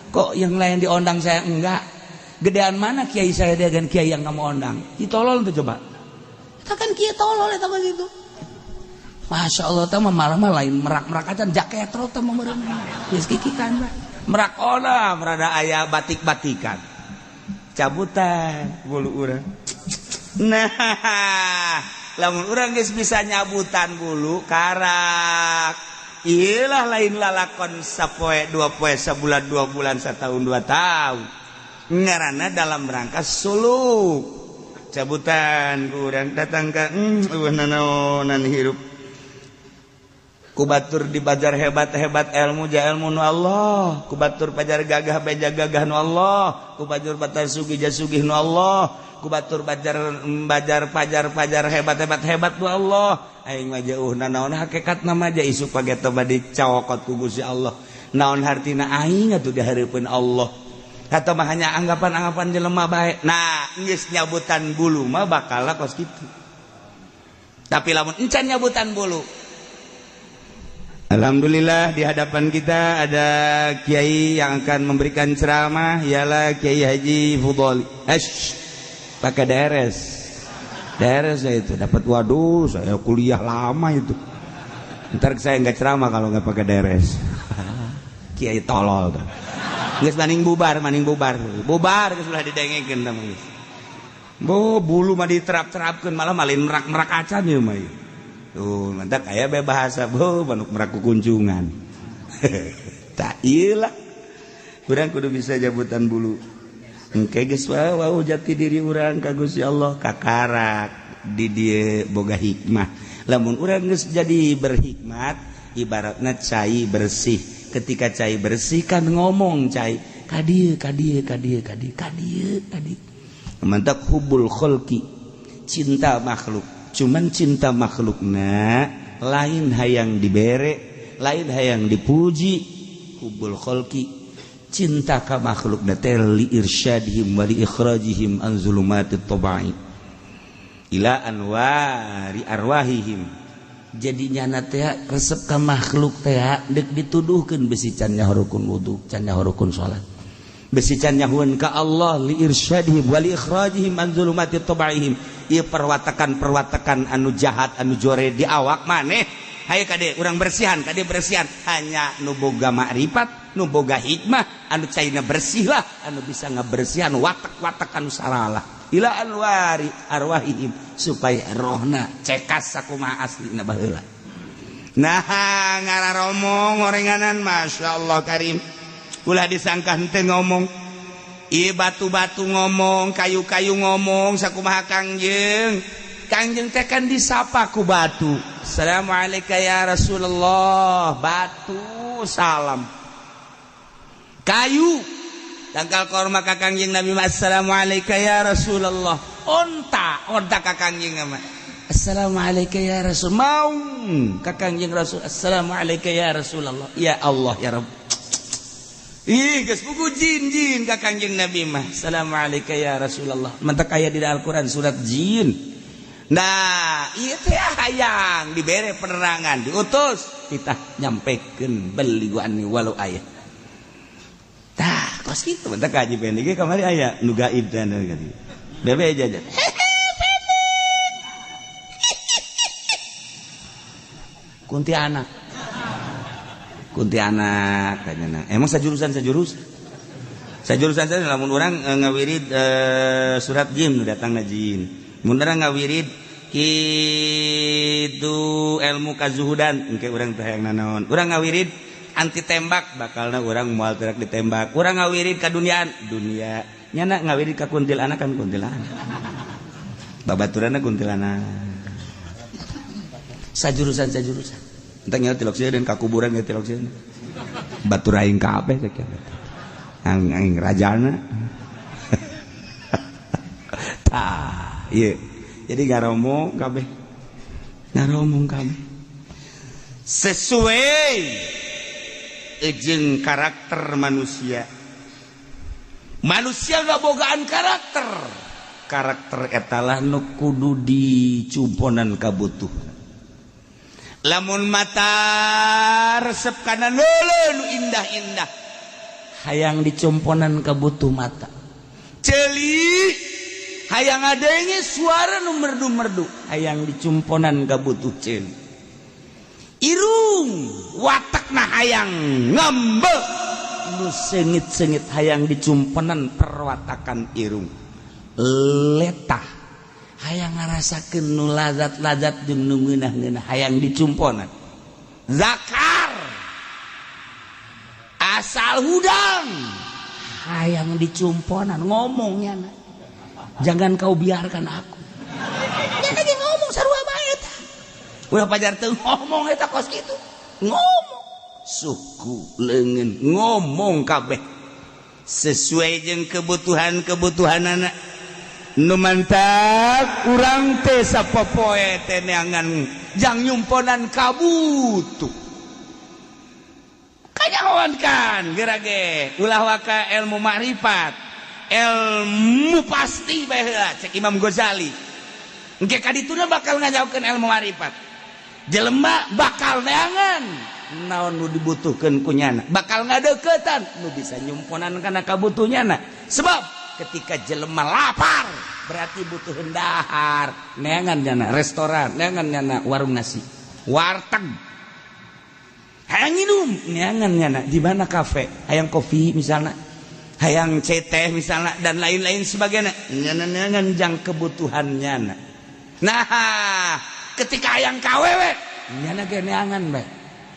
Kok yang lain diondang saya enggak? Gedean mana kiai saya dengan kiai yang kamu ondang? Ki tolol tuh coba. Kita kan kiai tolol eta mah gitu. Masya Allah teh mah malah mah lain merak-merak aja jaketro teh mah meureun. Geus kikikan lah. Merak ona merada aya batik-batikan. Cabutan bulu urang. Nah, lamun urang geus bisa nyabutan bulu karak. Iyalah lain lalakon sapoe dua poe sabulan 2 bulan setahun 2 tahun. Ngaranna dalam rangka suluk. Cabutan kurang datang ka eueuh nanaonan hirup. Ku batur di bajar hebat-hebat ilmu ja ilmu nu Allah, ku batur pajar gagah beja gagah nu Allah, ku batur batar sugih ja sugih nu Allah, ku batur bajar bajar pajar pajar hebat-hebat hebat nu Allah. Aing mah jauh nanaon hakikatna mah ja isuk page teh bade cawokot ku Gusti Allah. Naon hartina aing atuh di hareupeun Allah. Atau mah hanya anggapan-anggapan jelema bae. Nah, geus nyabutan bulu mah bakal kos kitu. Tapi lamun encan nyabutan bulu. Alhamdulillah di hadapan kita ada kiai yang akan memberikan ceramah, ialah Kiai Haji Fudholi. Esh, pakai DRS. DRS saya itu dapat, waduh, saya kuliah lama itu. Ntar saya nggak ceramah kalau nggak pakai DRS. Kiai tolol tuh. Geus maning bubar, maning bubar. Bubar geus ulah didengekeun tah geus. Bo bulu mah diterap-terapkeun malah malin merak-merak acan ieu mah. Tuh, mantap aya be bahasa bo manuk merak kukunjungan. Tak ieu lah. Urang kudu bisa jabutan bulu. Engke geus wau jati diri urang ka Gusti Allah kakarak di dieu boga hikmah. Lamun urang geus jadi berhikmat, ibaratna cai bersih. Ketika cai bersih kan ngomong cai ka dieu ka dieu ka dieu ka dieu ka dieu ka dieu. Mantap hubul kholqi, cinta makhluk. Cuman cinta makhlukna lain hayang dibere, lain hayang dipuji. Hubul kholqi cinta ka makhlukna teh li irsyadihim wa li ikhrajihim an zulumatit tabai ila anwari arwahihim. Jadi nyana teh resep ka makhluk teh deuk dituduhkeun besi can nyahorukun wudu, can nyahorukun salat. Besi can nyahueun ka Allah li irsyadihim wa li ikhrajihim an zulumati tabaihim. Ieu perwatakan-perwatakan anu jahat anu jore di awak maneh. Hayu kade urang bersihan, kade bersihan. Hanya nu boga makrifat, nu boga hikmah, anu caina bersih lah, anu bisa ngabersihan watak-watak anu salalah. Ila anwari arwahihim supaya rohna cekas sakumaha aslina baheula. Nah, ngararomong orenganan masyaallah karim. Ulah disangka henteu ngomong. Ieu batu-batu ngomong, kayu-kayu ngomong sakumaha Kangjeng. Kangjeng teh kan disapa ku batu. Assalamualaikum ya Rasulullah. Batu salam. Kayu tangkal korma ka Kangjeng Nabi, assalamualaikum ya Rasulullah. Onta, onta ka Kangjeng mah. Assalamualaikum ya Rasul. Maung ka Kangjeng Rasul. Assalamualaikum ya Rasulullah. Ya Allah ya Rabb. Ih, geus pugu jin-jin ka Kangjeng Nabi mah. Assalamualaikum ya Rasulullah. Mantak aya di Al-Qur'an surat jin. Nah, ieu teh hayang dibere penerangan, diutus kita nyampekeun beli anni walau ayat. Tah, kos kitu mantak kaji pendek ge kamari aya nu gaib teh anu gitu. Bebe aja. Kuntianak. Kuntianak kayaknya. Emang sajurusan sajurus. Sajurusan saja, lamun urang ngawirid surat jin, nu datangna jin. Mun urang ngawirid kitu ilmu kazuhudan, engke urang teh hayang nanaon. Urang ngawirid anti tembak, bakalna urang moal terak ditembak. Urang ngawirid ka duniaan, dunia. Nyana ngawirid ka kuntilanak kan kuntilanak. Babaturanna kuntilanak. Sajurusan sajurusan. Entah nyawa tilok sieun ka kuburan ge tilok sieun. Batur aing kabeh cek aing aing rajana. Tah, ieu. Jadi ngaromong kabeh. Ngaromong kabeh. Sesuai jeung karakter manusia. Manusia ngabogaan karakter. Karakter etalah nu kudu dicumponan kabutuh. Lamun mata resep kana nu indah-indah, hayang dicumponan kabutuh mata. Ceuli hayang adanya suara nu merdu-merdu, hayang dicumponan kabutuh ceuli. Irung watakna hayang ngambek nu seungit-seungit, hayang dicumponan perwatakan irung. Letah hayang ngarasakeun nu lazat-lazat jeung nu ngeunah-ngeunah, hayang dicumponan. Zakar asal hudang hayang dicumponan ngomongnya, "Jangan kau biarkan aku." Nya lagi ngomong sarua bae eta. Ulah pajar teu ngomong eta kos kitu. Ngomong suku leungeun ngomong kabeh sesuai jeung kebutuhan-kebutuhan anak. Nu mantak urang teh sapopoe teh neangan jang nyumponan kabutuh. Kanyahoan kan geura ge ulah waka ilmu makrifat, ilmu pasti bae heula cek Imam Ghazali. Engke ka dituna bakal ngajaukeun ilmu makrifat. Jelema bakal neangan naon nu dibutuhkeun ku nyana, bakal ngadeukeutan nu bisa nyumponan kana kabutuhnyana. Sebab ketika jelema lapar berarti butuh dahar, neangan nyana restoran, neangan nyana warung nasi, warteg. Hayang minum, neangan nyana di mana kafe, hayang kopi misalnya, hayang teh misalnya, dan lain-lain sebagainya. Nyana neangan jang kebutuhan nyana. Nah, ketika hayang kawewe, nyana ge neangan bae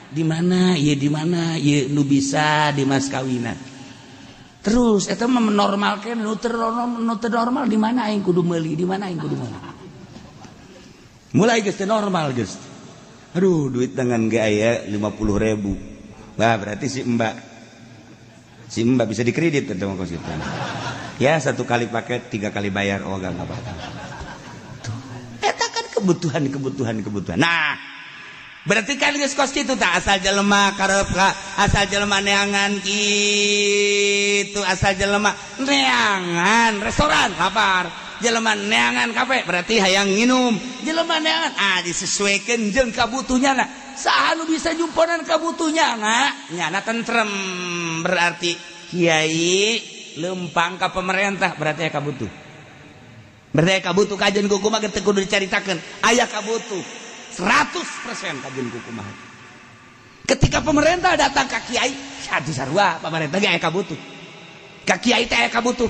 di mana ieu, di mana ieu nu bisa di mas kawinan. Terus eta mah menormalkeun nu teu normal, di mana aing kudu meuli, di mana aing kudu meuli. Mulai geus teu normal geus. Aduh, duit dengan ge aya 50.000. Wah, berarti si mbak bisa dikredit eta mah kos kitu. Ya, satu kali pakai tiga kali bayar, oh enggak apa-apa. Tuh. Eta kan kebutuhan kebutuhan kebutuhan. Nah, berarti kan geus kos kitu tah, asal jelema karep ka, asal jelema neangan kitu, asal jelema neangan restoran lapar, jelema neangan kafe berarti hayang nginum, jelema neangan disesuaikan jeung kabutuhnya. Nah, saha nu bisa nyumponan kabutuhnya na nyana tentrem, berarti kiai lempang ka pemerintah, berarti aya kabutuh, berarti aya kabutuh. Kajian kuku mah teu kudu dicaritakeun, aya kabutuh 100% kajian kuku mah. Ketika pemerintah datang ke kiai, aduh, sarua pemerintah ge aya kabutuh ka kiai teh, aya kabutuh.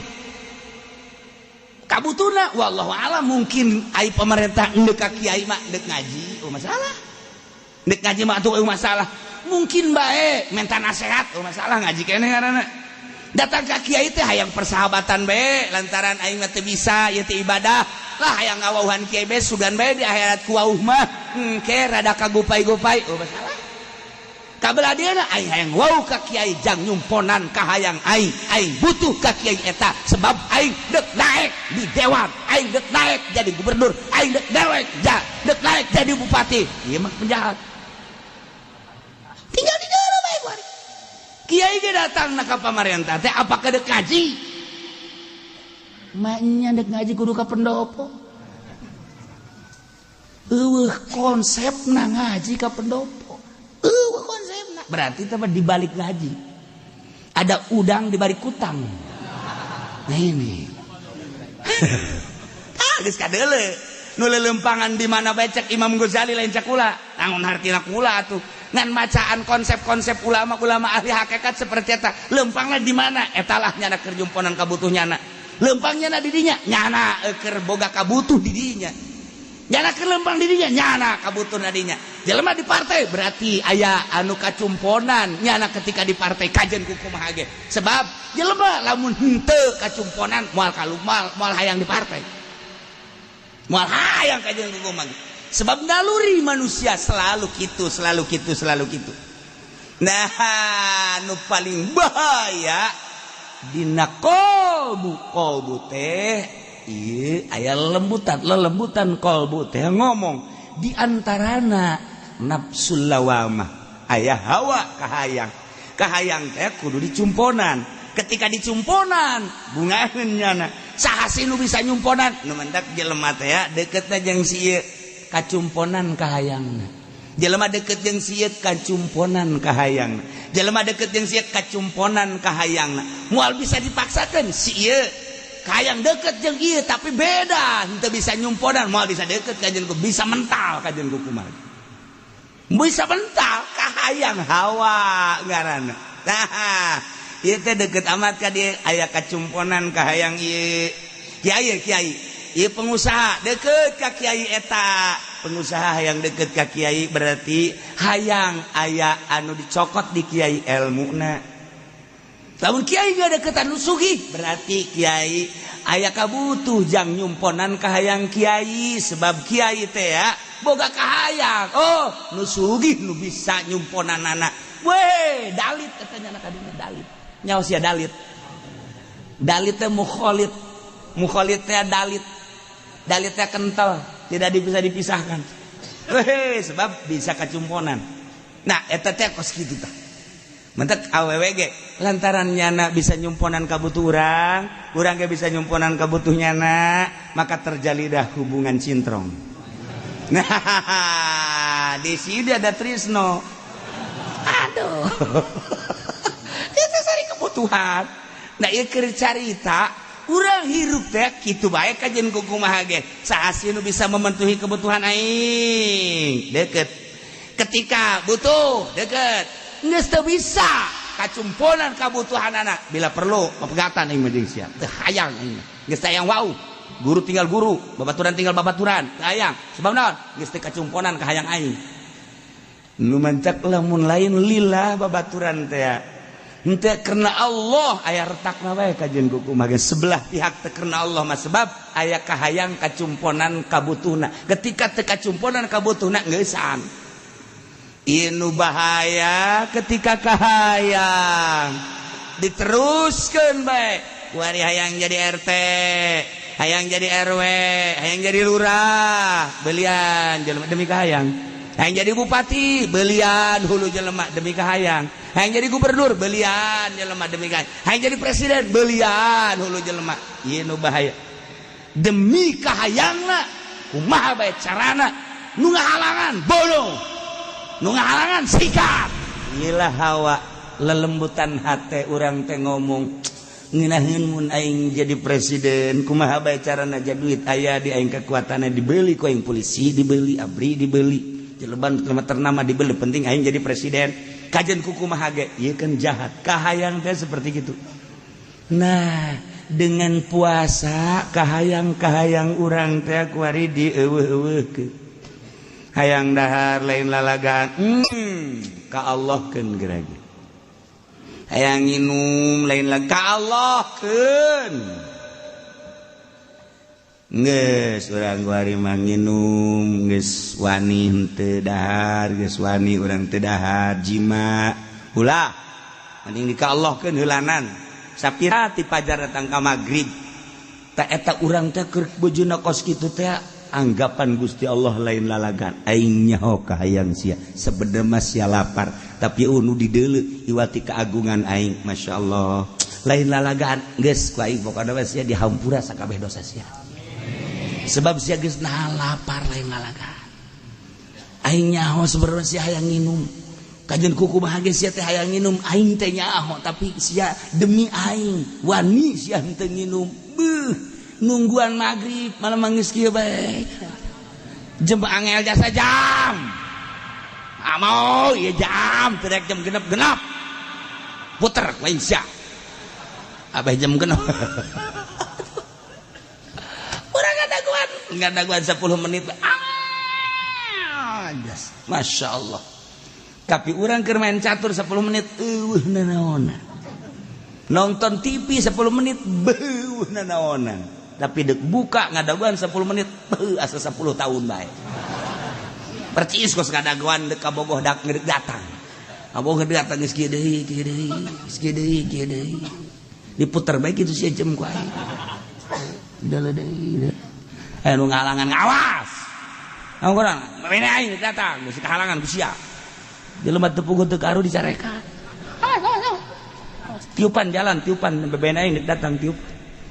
Kabutuhna wallahu alam, mungkin ai pemerintah endek ka kiai mah ndek ngaji, oh masalah. Ndek ngaji mah atuh masalah. Mungkin bae minta nasihat, oh masalah, ngaji keneh ngaranna. Datang ka kiai teh hayang persahabatan bae, lantaran aing mah teu bisa ieu teh ibadah lah, hayang ngawauhan kiai bae, sugan bae di akhirat ku wauh mah engke rada kagupai-gupai, oh masalah. Kabelah dieuna aing hayang wauh ka kiai jang nyumponan ka hayang aing, aing butuh ka kiai eta sebab aing dek naik di dewan, aing dek naik jadi gubernur, aing dek naik ja, dek naik jadi bupati. Ieu mah penjahat. Tinggal di dalam bae kuari. Kiai ge datang na ka pamarentah teh apakah dek ngaji? Maknya dek ngaji kudu ka pendopo. Eueuh konsepna ngaji ka pendopo. Eueuh konsepna. Berarti teh di balik ngaji ada udang di balik kutang. Nah, ini. Ah, geus kadeule. Nu lelempangan di mana bae cek Imam Ghazali, lain cek kula. Naon hartina kula atuh? Ngan macaan konsep-konsep ulama-ulama ahli hakikat seperti eta. Lempangna di mana? Etalah nyana keur nyumponan kabutuh nyana. Lempangnya na di dinya, nyana keur boga kabutuh di dinya. Nyana keur lempang di dinya, nyana kabutuh na dinya. Jelema di partai berarti aya anu kacumponan nyana ketika di partai kajen ku kumaha ge. Sebab jelema lamun henteu kacumponan moal kalumal, moal hayang di partai. Moal hayang kajen ku kumaha. Sebab naluri manusia selalu gitu, selalu gitu, selalu gitu. Nah, nu paling bahaya dina kolbu, kolbu teh ieu aya lembutan, lelembutan kolbu teh ngomong di antarana nafsul lawamah, aya hawa kahayang. Kahayang teh kudu dicumponan. Ketika dicumponan, bungaheun nyana. Saha sih nu bisa nyumponan? Nu mendak jelema teh deketna jeung si ieu kacumponan kahayangna. Jelema deket jeung si ieu kacumponan kahayangna. Jelema deket jeung si ieu kacumponan kahayangna. Moal bisa dipaksakeun si ieu kahayang deket jeung ieu tapi beda, henteu bisa nyumponan, moal bisa deket kajen ku bisa mental kajen ku kumaha. Bisa mental kahayang hawa ngaranna. Nah, ieu teh deket amat ka dieu aya kacumponan kahayang ieu. Kiai kiai, ieu pengusaha deket ka kiai eta. Pengusaha yang deket ka kiai berarti hayang aya anu dicokot di kiai elmuna. Lamun kiai gak deketan nu sugih berarti kiai aya kabutuh jang nyumponan kahayang kiai, sebab kiai teh ya boga kahayang. Oh, nu sugih nu bisa nyumponan anak. Weh, dalit katanya anak kadinya dalit. Nyawa sia dalit. Dalit teh mukholid. Mukholid teh dalit. Dalit teh kental, tidak bisa dipisahkan. Weh, sebab bisa kacumponan. Nah, eta teh kos kitu tah. Mentek awewe ge lantaran nyana bisa nyumponan kabutuh urang, urang ge bisa nyumponan kabutuh nyana, maka terjalidah hubungan cintrong. Nah, di sini ada Trisno. Aduh. Itu sari kebutuhan. Nah, ieu keur carita urang hirup teh kitu bae kajen ku kumaha ge. Saha sih nu bisa memenuhi kebutuhan aing? Deket. Ketika butuh, deket. Geus teu bisa kacumponan kabutuhan anak. Bila perlu pepegatan aing mah jeung sia. Teu hayang aing mah. Geus teu hayang wau. Guru tinggal guru, babaturan tinggal babaturan, teu hayang. Sebab naon? Geus teu kacumponan ka hayang aing. Nu mancak lamun lain lillah babaturan teh. Henteu karena Allah aya retakna bae kajen ku kumaha ge. Sebelah pihak teu karena Allah mah sebab aya kahayang kacumponan kabutuhna. Ketika teu kacumponan kabutuhna geusan. Ieu bahaya ketika kahayang diteruskeun bae. Kuari hayang jadi RT, hayang jadi RW, hayang jadi lurah, belian jelema demi kahayang. Hayang jadi bupati, belian hulu jelema demi kahayang. Hayang jadi gubernur, belian jelema demi kahayang. Hayang jadi presiden, belian hulu jelema. Ieu nu bahaya. Demi kahayangna, kumaha bae carana nu ngahalangan bodoh. Nu ngahalangan sikat. Inilah hawa lelembutan hate urang teh ngomong ngeunaheun mun aing jadi presiden kumaha bae carana ja duit aya di aing kekuatanna dibeli ku aing polisi dibeli abri dibeli jeleban ternama dibeli penting aing jadi presiden kajen ku kumaha ge ieu kan jahat kahayang teh seperti gitu. Nah, dengan puasa kahayang-kahayang urang teh kuari dieuweuh-euweuhkeun. Hayang dahar lain lalagan, ka Allah keun gerage. Hayang nginum lain lagi ka Allah keun. Geus urang kuari mah nginum geus wani henteu dahar, geus wani urang teu dahar jima. Ulah mending di ka Allah keun heulanan. Sapira ti pajar datang ka magrib. Ta eta urang teh keur bojona kos kitu teh anggapan Gusti Allah lain lalagan. Aing nyaho kahayang sia sebenarnya mah sia lapar tapi unu dideuleu iwati keagungan aing Masya Allah lain lalagan geus ku aing pokona mah sia dihampura sakabeh dosa sia sebab sia geus nahan lapar lain lalagan. Aing nyaho sebenarnya sia hayang nginum kajen kuku bahagia sia teh hayang nginum aing teh nyaho tapi sia demi aing wani sia henteu nginum beuh nungguan maghrib malah mangis kieu bae jembe angel jasa jam. Amo ieu jam teu rek jam genep-genep. Puter lain sia. Abah jam genep. Urang ngadaguan 10 menit. Ah, Masya Allah. Tapi urang keur main catur 10 menit eueuh nanaonan. Nonton TV 10 menit beuh nanaonan. Tapi dek buka ngadaguan 10 menit beuh asa 10 tahun bae. Percis kos ngadaguan dek ka Bogoh dak ngeudek datang. Kabogoh datang geus kieu deui kieu deui geus kieu deui kieu deui. Diputer bae kitu sia jam ku aing. Udah deui. Aya nu ngahalangan ngawas. Naon kurang? Mene aing datang geus kahalangan ku sia. Jelema teu puguh teu karu dicarekan. Tiupan jalan, tiupan bebena aing datang tiup.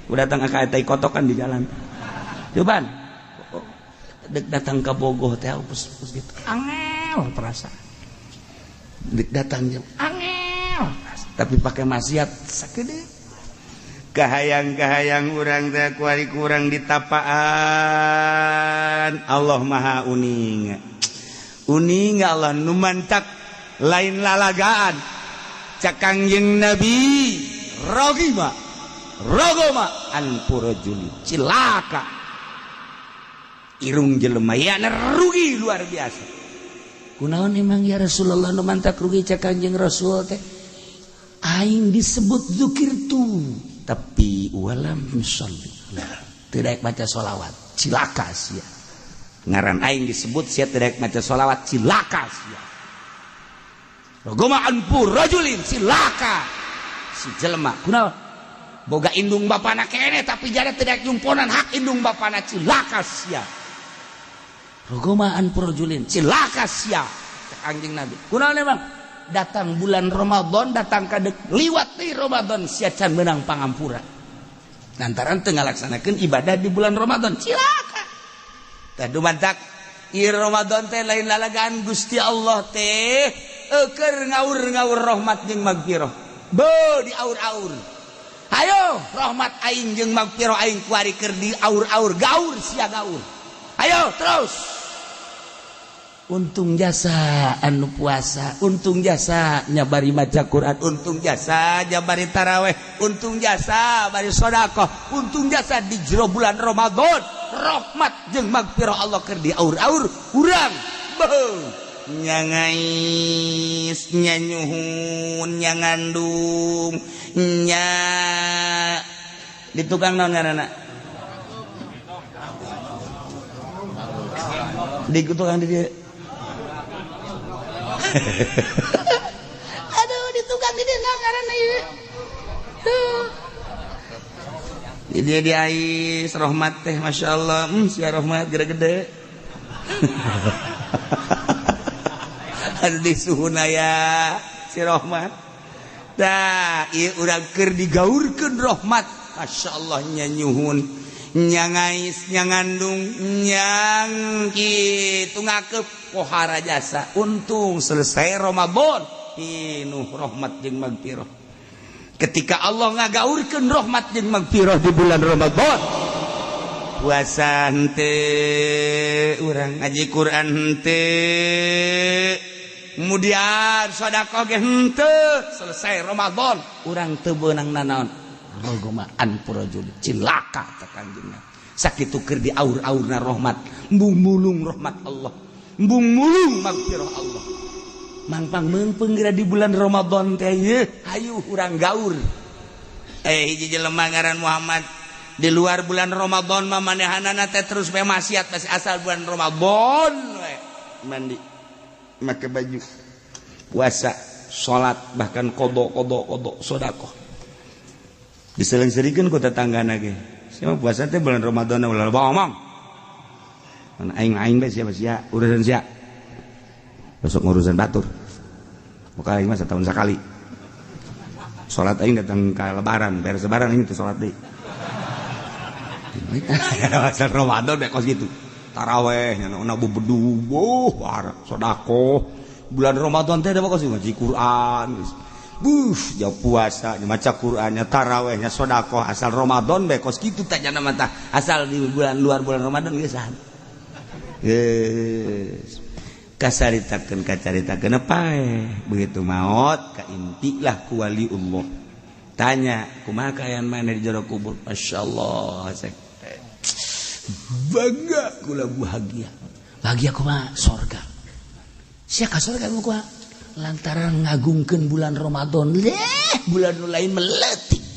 Udah datang ka eta kotokan di jalan. Tiupan. Dek datang ka Bogoh teh pus gitu. Angel perasaan. Dek datang jam angel. Tapi pakai maksiat sakedeung. Kahayang-kahayang urang teh kuari kurang ditapaan. Allah Maha uning. Uning Allah nu mantak lain lalagaan. Cak Kangjeng Nabi rogima rogoma anpurajuli cilaka irung jelema ya rugi luar biasa. Kunaon emang ya Rasulullah nu mantak rugi cak Kangjeng Rasul teh aing disebut zikir tu tapi walam sholli tidak baca sholawat cilaka sia. Ngaran aing disebut sia tidak maca sholawat cilaka sia. Rogoma anpur rajulin cilaka si jelema kunaon boga indung bapana kene tapi jada tidak nyumponan hak indung bapana cilaka sia. Rogoma anpur rajulin cilaka sia cak Kangjeng Nabi kunaon emang datang bulan Ramadan datang ka dek liwat di Ramadan sia can meunang pangampura lantaran teu ngalaksanakeun ibadah di bulan Ramadan cilaka. Tah dumantak ieu Ramadan teh lain lalagaan Gusti Allah teh eukeun ngaur-ngaur rahmat jeung magfirah. Beuh diaur-aur. Hayo rahmat aing jeung magfirah aing kuari keur diaur-aur gaur sia gaur. Ayo terus. Untung jasa anu puasa, untung jasa nyabari maca Quran, untung jasa nyabari taraweh, untung jasa bari sedekah, untung jasa di jero bulan Ramadan rahmat jeung magfirah Allah keur diaur-aur urang beuh nyangais nyanyuhun nyangandung nya di tukang naon ngaranna di tukang di dieu. Aduh di tukang di dieu naon ngaranna ieu. Di dieu diais rahmat teh masyaallah, sia rahmat gede-gede. Aduh di suhuna ya si rahmat. Tah ieu urang keur digaurkeun rahmat masyaallah nyanyuhun nyangais nyangandung nyang kitu ngakeup pohara jasa untung selesai Ramadan pinuh rahmat jeung magfirah. Ketika Allah ngagaurkeun rahmat jeung magfirah di bulan Ramadan puasa henteu urang ngaji Quran henteu kemudian sedekah ge henteu selesai Ramadan urang teu beunang nanaon rogoma anpurajul cilaka teh Kangjeng sakitu keur diaur-aurna rahmat embung mulung rahmat Allah embung mulung magfirah Allah mangpang meungpeung geura di bulan Ramadan teh yeuh hayu urang gaur. Hiji jelema ngaran Muhammad di luar bulan Ramadan mah manehanana teh terus bae maksiat masih asal bulan Ramadan we mandi make baju puasa salat bahkan qada qada qada sedekah diseling-selingkeun ku tetanggana ge sia puasa teh bulan Ramadan ulah ngomong aing-aing bae sia sia urusan sia besok ngurusan batur buka aing mah setahun sekali salat aing datang ka lebaran beres lebaran aing teh salat deui asal Ramadan bae kos kitu taraweh nya na bebedu boh sedekah bulan Ramadan teh da kos ngaji Quran buh jauh puasa maca Qurannya tarawehnya sedekah asal Ramadan bae kos kitu teh jana mah asal di bulan luar bulan Ramadan geus. Yes. Kasaritakeun kacaritakeun paeh begitu maot kaintilah ku waliullah. Tanya kumaha kaayaan maneh di jero kubur? Masyaallah cek bangga kula bahagia. Bahagia kumaha? Sorga. Sia ka sorga kumaha? Lantaran ngagungkeun bulan Ramadan. Leh bulan nu lain meletik.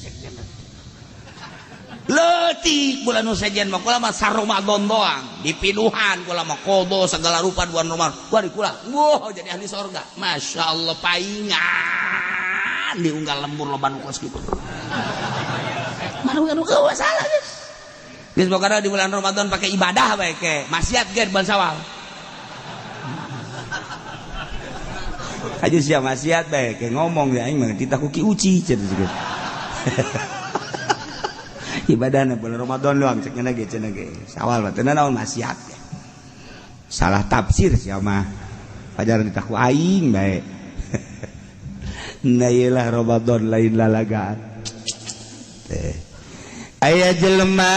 Letik bulan nu sejen mah kula mah Ramadan doang dipinuhan kula mah qada segala rupa bulan Ramadan. Wah kula wah jadi ahli sorga. Masyaallah paingan diunggal lembur loba nu kos kitu. Manu anu eueuh salah geus. Geus pokona di bulan Ramadan pakai ibadah bae ke maksiat ge bulan Syawal. Aja sia maksiat bae ke ngomong ya aing mah titah ku Ki Uci cenah gitu. Ibadahna bulan Ramadan doang cek nya ge cenah ge. Syawal mah teu naon maksiat. Salah tafsir sia mah. Pajaran ditah ku aing bae. Nah iyalah Ramadan lain lalagaan. Teh. Aya jelema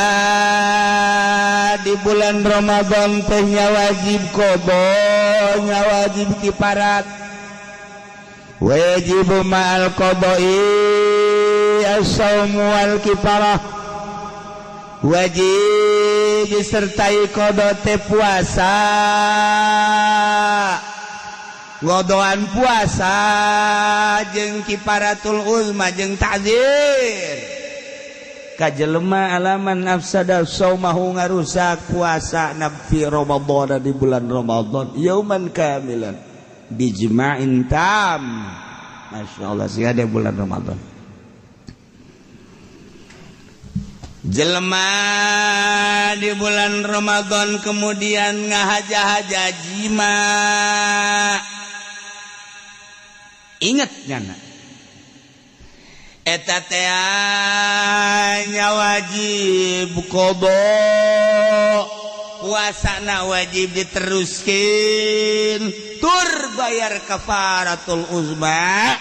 di bulan Ramadan teh nya wajib qada, nya wajib kiparat. Wajib ma'al qada'i as-saumu wal kifarah. Wajib disertai qada teh puasa. Ngodoan puasa jeung kifaratul uzma jeung ta'zir. Ka jelema alaman afsada saumahu ngarusak puasa nabi Ramadan di bulan Ramadan yauman kamilan bijma'in tam. Masyaallah sih ada bulan Ramadan. Jelema di bulan Ramadan kemudian ngahaja-haja jima. Ingat nyana eta teh nya wajib qada, puasana wajib diteruskeun tur bayar kafaratul uzma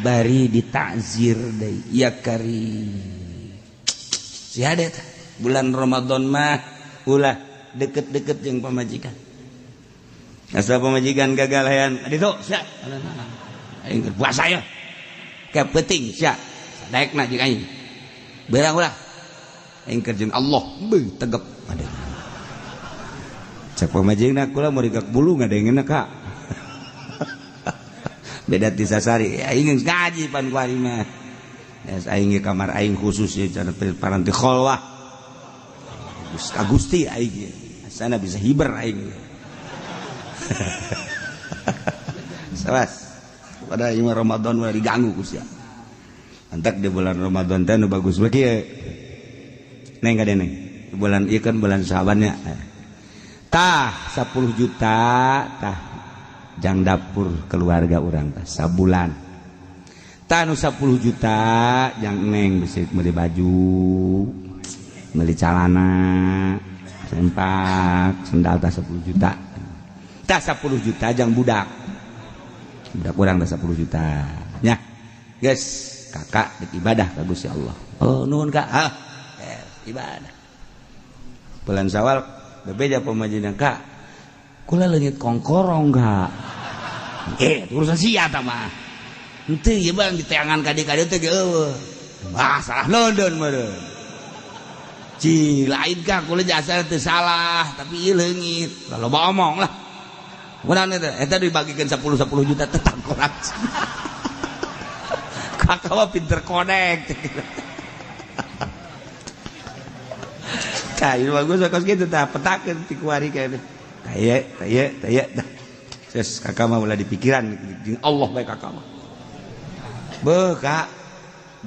bari ditakzir deui ya kari. Si hade teh bulan Ramadan mah ulah deket-deket jeung pamajikan. Asa pamajikan gagal hayan ditu sia aing keur puasa ya. Ke penting sia daekna jeung aing. Beurang ulah aing keur jeung Allah beuh tegep ada. Cek pamajingna kula mau rigak bulu ngadengeuna ka. Beda ti sasari aing geus ngaji pan ku aing mah. Geus aing ge kamar aing khusus ye cenah paranti kholwah. Geus ka Gusti aing ge. Asana bisa hiber aing ge. Sawas. Pada ieu Ramadan ulah diganggu ku sia. Antak di bulan Ramadan teh nu bagus bae kieu. Neng ka deneng. Bulan ieu kan bulan Syaban nya. Tah 10 juta tah jang dapur keluarga urang tah sabulan. Tah nu 10 juta jang neng bisa meuli baju, meuli calana, sempak, sendal tah 10 juta. Tah 10 juta jang budak. Budak urang tah 10 juta. Nya. Geus, kakak dek ibadah ka Gusti Allah. Oh, nuhun Kak. Ah, ibadah. Bulan Syawal bebeja pamajikan Kak. Kula leungit kongkorong Kak. Urusan sia ta mah. Henteu ieu bang diteangan ka dieu teh ge eueuh. Wah, salah london meureun. Ci, lain Kak, kula jasa teu salah, tapi ieu leungit. Loba omong lah. Kunaon eta? Eta dibagikeun 10 juta tetap kurang. Kakak mah pinter konek. Tah, ieu bagus kos kitu tah petakeun ti kuari kayak taye taye taye. Ses kakak mah ulah dipikiran jeung Allah bae kakak mah. Beuh Kak,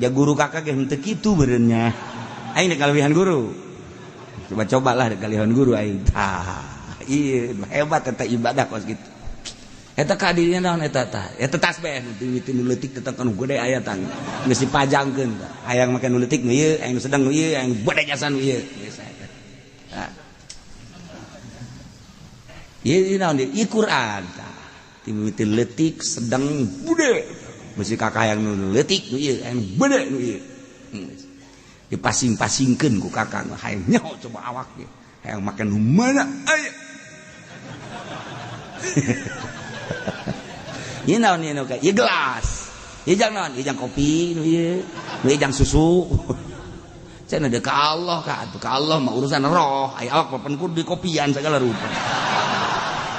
ja guru kakak ge henteu kitu beureun nya. Aing dek kalebihan guru. Coba-cobalah dek kalebihan guru aing. Tah, ieu hebat eta ibadah kos kitu. Eta ka dirinya naon eta tah? Eta tasbih nu mimiti nu leutik tetang nu gede aya tang. Geus dipajangkeun tah. Hayang make nu leutik nu ieu, hayang nu sedang nu ieu, hayang gede jasa nu ieu. Geus eta. Tah. Ieu naon ieu? Ieu Quran tah. Mimiti leutik sedang gede. Bisi kakak hayang nu leutik nu ieu, hayang gede nu ieu. Dipasing-pasingkeun ku kakak hayang nyaho coba awak ge. Hayang make nu mana aya. Ieu naon ieu ka? Ieu gelas. Ieu jang naon? Ieu jang kopi nu ieu. Nu ieu jang susu. Cenah deuk ka Allah ka atuh ka Allah mah urusan roh. Aya awak papan kudu dikopian segala rupa.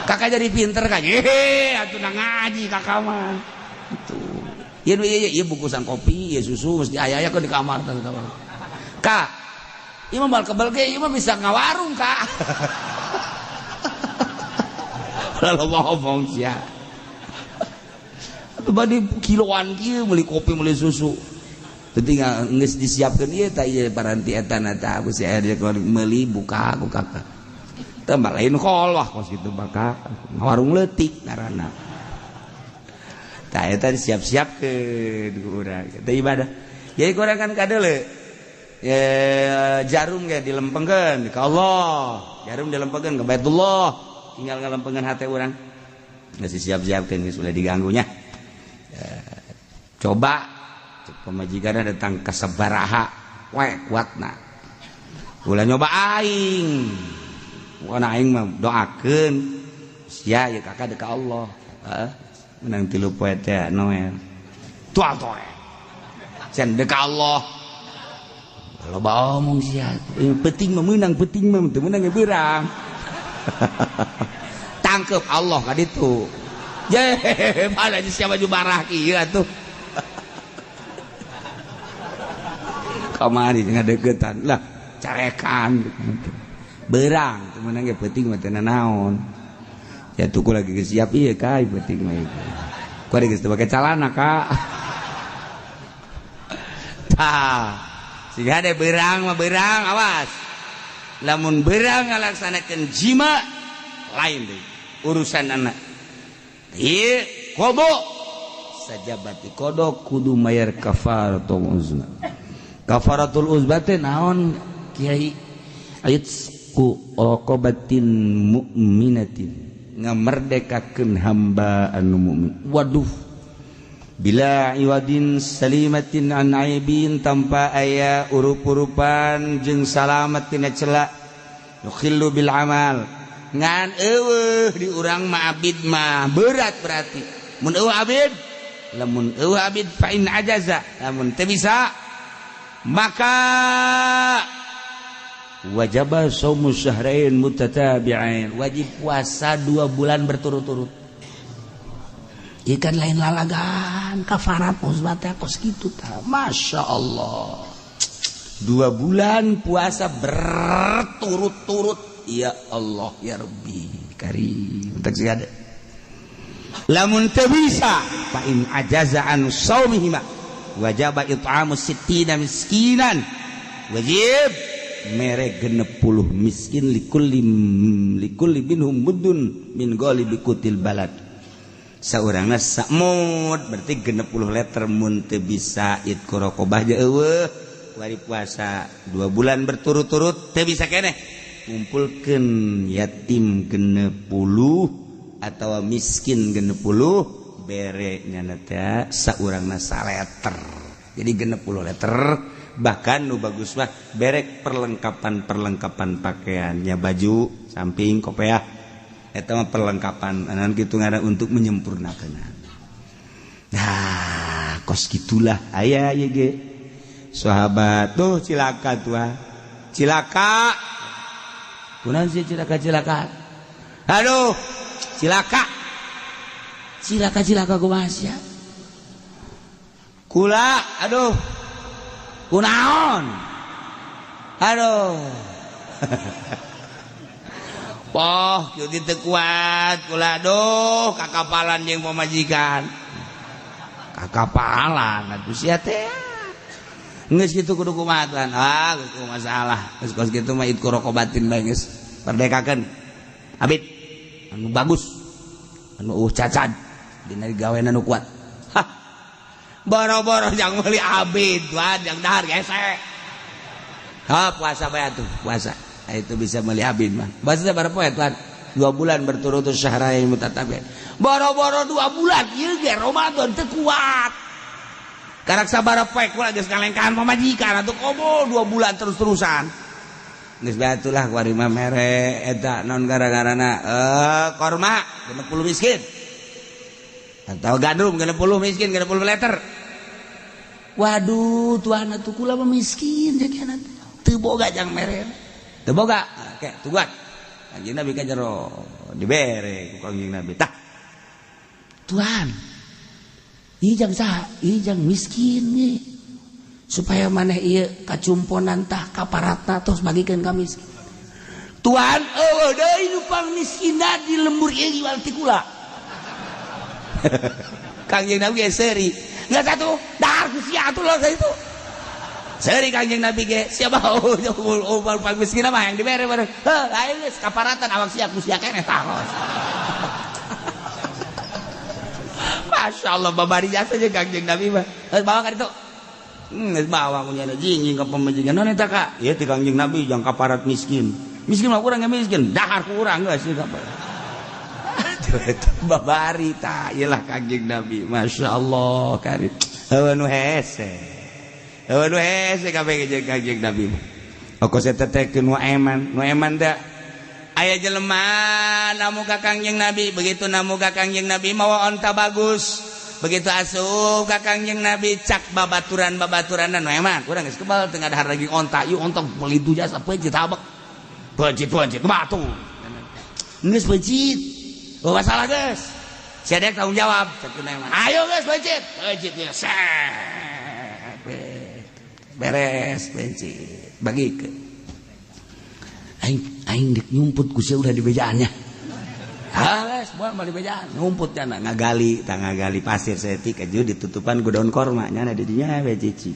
Kakak jadi pinter kan? Hehe, atuh na ngaji kakak mah. Itu. Ieu nu ieu ieu bungkusan kopi, ieu susu mesti aya-aya di kamar tah. Kak, ieu mah bal kebel ge ieu mah bisa ngawarung, Kak. Lalu ngomong sia. Atuh bade kiloan kieu meuli kopi meuli susu. Tinggal geus disiapkeun ieu tah ieu paranti eta na tah aku si aya meuli buka ku kakak. Tah lain kolwah kos kitu maka ngawarung leutik ngaranna. Tah eta disiap-siapkeun ku urang. Eta ibadah. Jadi ku urang kan kadeule ya, jarum ge dilempengkeun ka Allah, jarum dilempengkeun ka Baitullah, tinggal ngalempengkeun hate urang. Geus disiap-siapkeun geus ulah diganggunya. Ya, coba pemajikan datang ke sabaraha we kuatna. Ulah nyoba aing. Bukan aing mah doakeun sia ya kakak deuk ka Allah. Heeh. Menang 3 poe teh Noel. Tual toe. Cenah deuk ka Allah. Loba omong sia. Penting mah meunang, penting mah teu meunang ge beurang. Tangkep Allah ka ditu. Ye, mana sia baju barah kieu atuh. Kamari ngadeukeutan lah carekan berang teu meunang ge penting mah teu naon. Ya tuku lagi geus siap ieu ka penting mah ieu. Ku geus teu pake calana ka. Tah, siga de berang mah berang awas. Lamun berang ngalaksanakeun jima lain deui urusan anak. Ieu kodo sajabati kodo kudu mayar kafaratul uzma. Kafaratul uzma teh naon kiai? Aitsku raqabatin mu'minatin, ngamerdekakeun hamba anu mukmin. Waduh, bila iwadin salimatin an aibin, tanpa aya urup-urupan jeung salamat tina cela, yukhillu bil amal. Ngan eueuh di urang mah abid mah berat berarti. Mun eueuh abid, lamun eueuh abid fa in ajaza, lamun teu bisa maka wajaba shaumu syahrain mutatabi'ain, wajib puasa 2 bulan berturut-turut. Ikan lain lalagan kafarat uzbah teh kos kitu tah. Masya Allah, 2 bulan puasa berturut-turut. Ya Allah ya Rabbi karim. Tak ada. Lamun teu bisa fa in ajaza an shaumihima wajaba it'amu sittina miskinan, wajib mere 60 miskin likulli minhum muddun min ghalibi qutil balad. Saurangna samud berarti 60 liter mun teu bisa itqu raqabah je eueuh wari puasa 2 bulan berturut-turut teu bisa keneh kumpulkeun yatim 60 atawa miskin 60 bere nyana teh saurangna saleter. Jadi 60 liter. Bahkan nu bagus mah berek perlengkapan-perlengkapan pakaiannya, baju, samping, kopiah. Eta mah perlengkapan anan kitu ngaran untuk menyempurnakan. Nah, kos gitulah aya ieu ge. Sahabat tuh cilaka tuah. Cilaka. Kunaon sih cilaka-cilaka? Aduh, cilaka. Cilaka-cilaka kumaha sia? Kula, aduh. Kunaon? Aduh. Poh, kieu teu kuat kula aduh kakapalan jeung pamajikan. Kakapalan atuh sia teh. Geus kitu kudu kumaha tuan? Ah, geus kumaha masalah. Geus kos kitu mah itqu raqabatin bae geus. Merdekakeun. Abid anu bagus. Anu eueuh cacad dina digawean anu kuat. Hah. Boro-boro jang meuli abid tuan jang dahar gesek. Ha puasa bae atuh, puasa. Nah, itu bisa meuli abid mah. Bahasa sabaraha poe tuan? 2 bulan berturut-turut syahrain mutatabi'ain. Boro-boro 2 bulan ieu ge Ramadan teu kuat. Karak sabaraha poe kula geus ngalengkahan pamajikan atuh komo 2 bulan terus-terusan. Geus bae atulah kuari mah mere eta naon gara-garana korma 60 miskin. Atau gandum 60 miskin 60 liter. Waduh, tuan atuh kula mah miskin jadi teu boga jang mere. Teu boga, oke, tungguan. Kanjeng Nabi ka jero dibere ku Kanjeng Nabi. Tah. Tuan, ieu jang saha? Ieu jang miskin ieu. Supaya maneh ieu kacumponan tah kaparatna tos bagikeun ka miskin. Tuan, eueuh deui nu pangmiskinna di lembur ieu jual ti kula. Kanjeng Nabi ge seuri. Geus atuh, dahar ku sia atuh lo itu. Seuri Kanjeng Nabi ge, siapa oh pang miskin mah yang dibere bareng. Heuh, aing geus kaparatan awak sia ku sia keneh tah. Masya Allah, babari jasa jeung Kanjeng Nabi mah. Geus bawa ka ditu. Geus bawa ku nyana jingjing ka pamajikan. Naon eta ka? Ieu ti Kanjeng Nabi jang kaparat miskin. Miskin mah urang ge miskin, dahar ku urang geus ieu kaparat. Babari tah ieu lah Kanjeng Nabi. Masya Allah karim. Heueuh nu hese. Heueuh nu hese kabeh jeung Kanjeng Nabi. Oko eta teh nu eman, nu eman teh aya jelema namu ka Kangjeng Nabi, begitu namu ka Kangjeng Nabi mawa onta bagus. Begitu asup ka Kangjeng Nabi cak babaturan-babaturanan nu eman, urang geus kebal teu ngadahar lagi onta, ieu onta meuli tu jasa peuncit habek. Peuncit-peuncit batu. Geus peuncit. Oh masalah geus. Sia dek tanggung jawab cak nu eman. Ayo geus peuncit. Peuncit ieu set. Beres peuncit. Bagikeun. Aing aing dek nyumput ku sia udah di bejaannya. Hales, buat balik bejaan nyumput nyana ngagali, tah ngagali pasir saeutik aju ditutupan ku daun korma nyana di dinya we cici.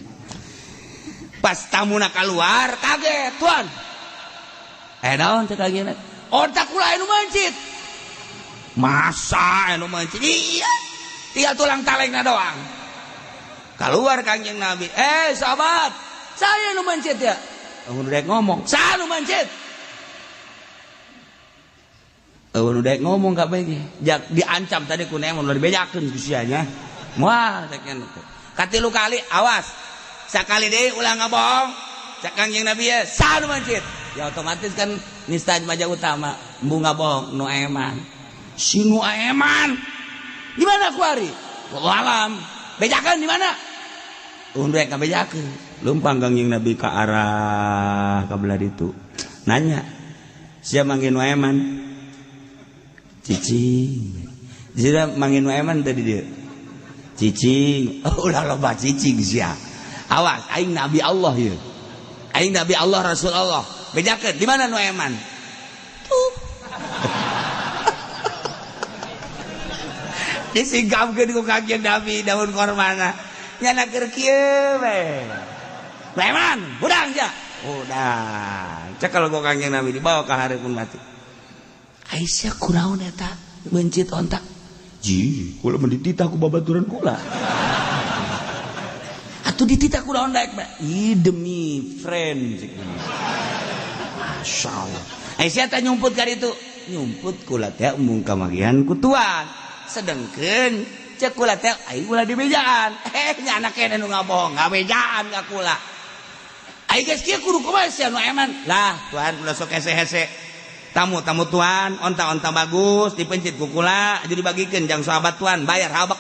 Pas tamuna keluar kaget, tuan. Naon cek lagi onta kula anu mencit. Masa anu mencit? Iya, tinggal tulang talengna doang. Keluar Kangjeng Nabi, sahabat, saya anu mencit ya. Udah ngomong, saya anu mencit. Udah ngomong kabeh ge. Diancam tadi ku nemun ulah dibejakeun ku sia nya. Moal cek nya. Katilu kali awas. Sakali deui ulah ngabohong. Cek Kangjeng Nabi ya, saha nu mencit? Ya otomatis kan nista maja utama, embung ngabohong nu eman. Si nu eman. Di mana kuari? Wallahu alam. Bejakeun di mana? Undur ngabejakeun. Lumpang Kangjeng Nabi ka arah ka belah ditu. Nanya, sia manggil nu eman? Cicing. Jadi mangin eman tadi dia. Cicing. Oh, ulah loba cicing sia. Awas, aing Nabi Allah ieu. Aing Nabi Allah Rasul Allah. Bejakeun di mana nu eman? Tuh. Disingkapkeun ku Kangjeng Nabi daun kormana. Nyana keur kieu we. Nu eman, hudang sia. Hudang. Cekel ku Kangjeng Nabi dibawa ka hareupeun mati. Aisyah kunaon eta mencit ontak. Ji, kula mah dititah ku babaturan kula. Atuh dititah kunaon daek bae? Ih demi friend. Masya Allah. Aisyah teh nyumput ka ditu. Nyumput kula teh embung kamagihan ku tuan. Sedengkeun ceuk kula teh aing ulah dibejaan. Nya anak kene nu ngabohong, ngabejaan ka kula. Aing geus kieu kudu kumaha sia nu eman? Lah, tuan ulah sok hese-hese. Tamu-tamu tuan, onta-onta bagus, dipencit ku kula, jadi dibagikan jang sahabat tuan, bayar habek.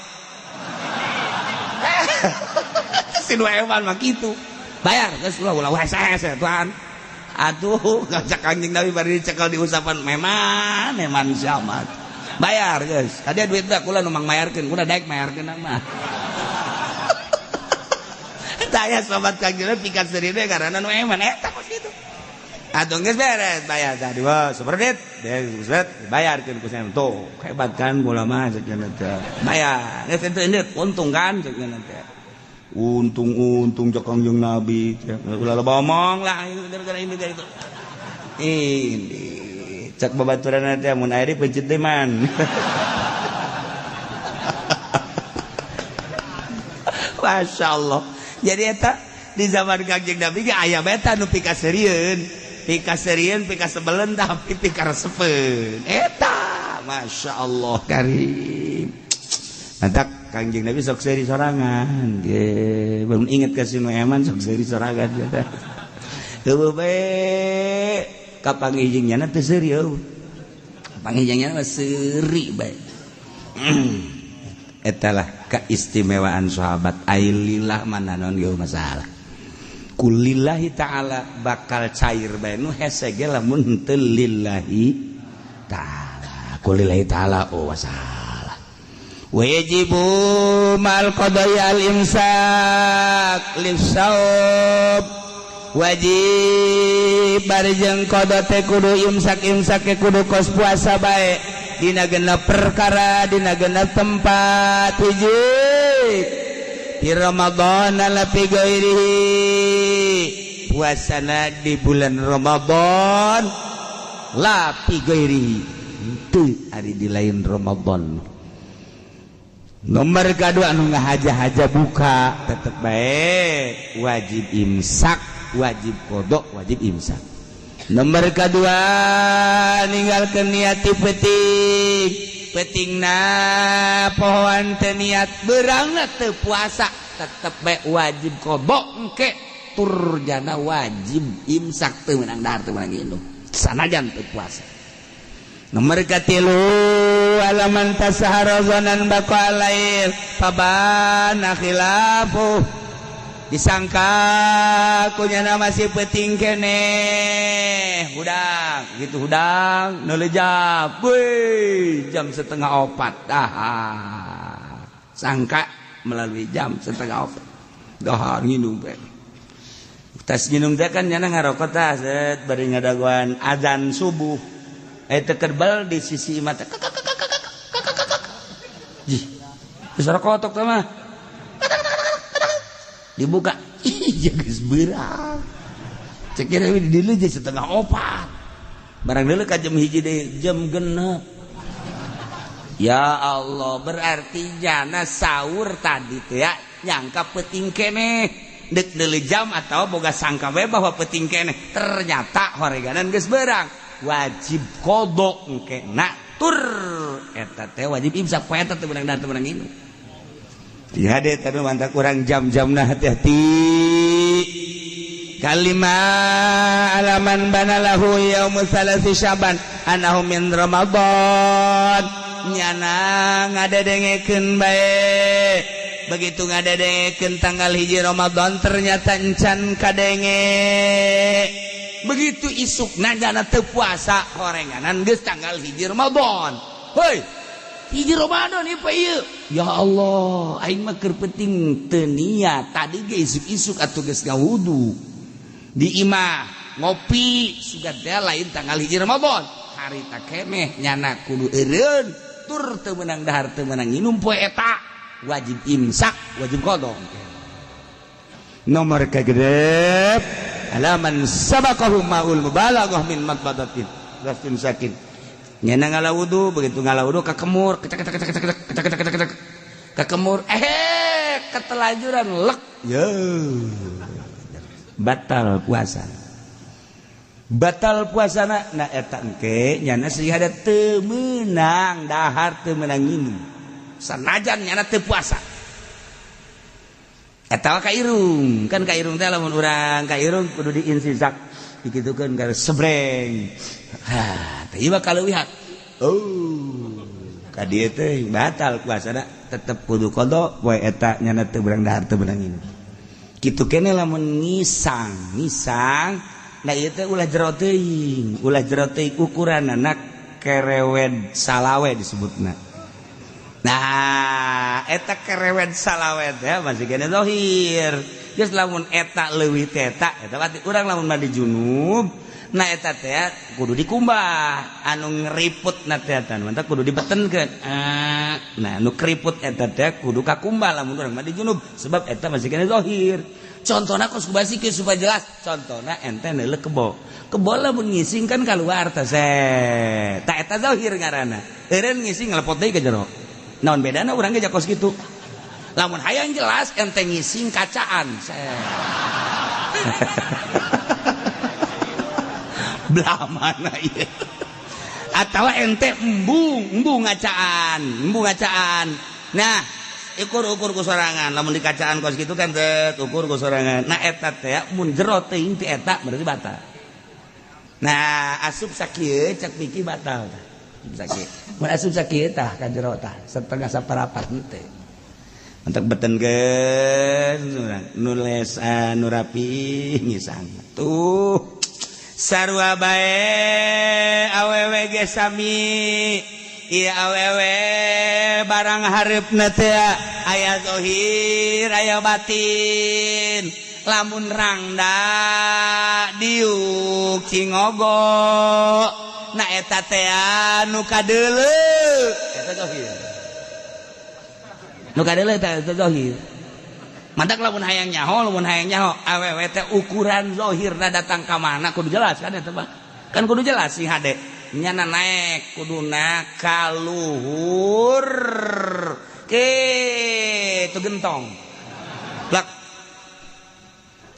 Si nu eman mah kitu. Bayar, geus ulah ulah hese-hese tuan. Aduh, ngajak Kangjeng Nabi bari dicekel diusapan meman, meman siamat. Bayar geus. Tadi duit teh kula nu mangmayarkeun, kula daek mayarkeun mah. Taya sahabat Kangjeng Nabi pikat seuri teh karena nu eman eta kos kitu. Atuh geus beres bayar tadi wah seperdit beres bayarkeun ku saya tuh hebat kan kula mah cek nya teh bayar geus teu endut untung kan cek nya teh untung cek Kangjeng Nabi ulah loba omong lah gara-gara ini gara itu ini cek babaturan teh mun aya di pencit deui man. Masya Allah. Jadi eta di zaman Kangjeng Nabi ge aya beta nu pikaseurieun. Pika serieun, pika sebelen, tapi pika resepeun. Eta, Masya Allah karim. Mantak Kangjeng Nabi sok seuri sorangan. Ge, belum inget ka si nu eman sok seuri sorangan. Heueuh bae kapanggih jeung nyana teu seuri eueuh. Kapanggih jeung nyana mah seuri bae. Eta lah keistimewaan sahabat, ai lillah mana naon ge masalah. Kulillahi ta'ala bakal cair bae, nu hese ge lamun henteu lillahi ta'ala. Kulillahi ta'ala oh masalah. Wajibu mal qada'i al imsak lisawab, wajib barjeng qada teh kudu imsak, imsak ke kudu kos puasa bae dina genep perkara, dina genep tempat. Hiji, di Ramadan la fi ghairihi, puasana di bulan Ramadan, la fi ghairihi, henteu ari di lain Ramadan. Nomor kedua, anu ngahaja-haja buka tetep bae wajib imsak, wajib qada, wajib imsak. Nomor kedua, ninggalkeun niat ti peuting. Peutingna pohoan teu niat, beurangna teu puasa, tetep bae wajib qada engke, tur jana wajib imsak, teu meunang dahar, teu meunang indung, sanajan teu puasa. Nomor katilu, alaman tasahara zonan baqa lail fabana khilafu, disangka kunyana masih peuting keneh hudang gitu, hudang neulejap, wih, jam 3.30 dah, sangka melalui jam 3.30 dahar nginum bae. Tas nginum teh kan nyana ngarokok tah, set bari ngadagoan azan subuh, eh tekerbal di sisi imah teh, jih geus kotok teh mah, dibuka, ih geus beurang. Cek kira di dieu 3.30, barang deuleu ka jam 1 deui, jam 6. Ya Allah, berarti jana sahur tadi teh ya nyangka peuting keneh, dek deuleu jam atau boga sangka we bahwa peuting keneh, ternyata horeganan geus beurang, wajib qada engke na, tur eta teh wajib imsak poe eta, teu meunang teu meunang inum. Ya deh, tapi mantap kurang jam-jamna, hati-hati. Kalima, alaman banalahu yaumu salasi Syaban anahu min Ramadan, nyana ngadedengekeun bae, begitu ngadedengekeun tanggal 1 Ramadan ternyata encan kadenge, begitu isuk nyana teu puasa, horenganan geus tanggal 1 Ramadan. Hoi, 1 Ramadan ieu ieu, ya Allah, aing mah keur penting teu niat tadi ge, isuk-isuk atuh geus ngawudu di imah ngopi, sugan teh lain tanggal 1 Ramadan harita keneh, nyana kudu eureun tur teu meunang dahar, teu meunang nginum poe eta, wajib imsak, wajib qada. Nomor kagenep, alaman sabaqahu maul mubalaghah min madbadatin lastin sakit, nyana ngala wudu, begitu ngala wudu kakemur, kecak kecak kecak kecak kecak kecak kecak kakemur, eh ketelajuran lek, yo batal puasa, batal puasana. Nah, eta engke nyana sehingga teu meunang dahar, teu meunang nginum, sanajan nyana teu puasa. Eta ka irung kan, ka irung teh lamun urang ka irung kudu diinsizak, dikitukeun ka sebreng, ha teh ieu bakal leuwihan, oh ka dieu teh batal puasana, tetep kudu qada poe eta, nyana teu beurang dahar, teu meunang nginum. Kitu kene lamun ngisang, ngisang nah ieu teh ulah jero teuing, ulah jero teuing, ukuranana kerewed salawe disebutna. Nah, eta kerewed salawe teh masih kene zahir. Geus lamun eta leuwih teh eta, eta berarti urang lamun mandi junub, nah eta teh kudu dikumbah, anu ngeriput na teh eta mantap kudu dibetenkeun. Nah, anu keriput eta teh kudu kakumbah lamun urang mandi junub, sebab eta masih kene zahir. Contohna kos kubasikeun supaya jelas, contohna ente neuleuh kebo. Kebo lamun ngising kan keluar teh, set. Ta eta zahir ngaranna. Eureun ngising ngalepot deui ka jero. Naon bedana urang ge kos kitu. Lamun hayang jelas, ente ngising kacaan. Belah mana ieu? Atawa ente embung, embung ngacaan, embung ngacaan. Nah, ukur-ukur ku sorangan. Lamun dikacaan kos kitu kan teh ukur ku sorangan. Nah eta teh mun jero teuing ti eta berarti batal. Nah asup sakieu cek pikir batal tah. Sakieu. Mun asup sakieu tah ka jero tah setengah saparapat teh. Entek betenkeun nules anu rapi ngisang. Tuh sarua bae awewe ge sami. Ieu awewe barang hareupna teh aya zahir aya batin. Lamun rangda diuk cingogo na eta teh nu kadeuleu eta zahir. Nu kadeuleu eta zahir. Mantak lamun hayang nyaho awewe teh ukuran zahirna datang ka mana kudu jelas kan eta mah. Kan kudu jelas sih hade. Nyana naek kuduna kaluhur ke itu gentong. Plak.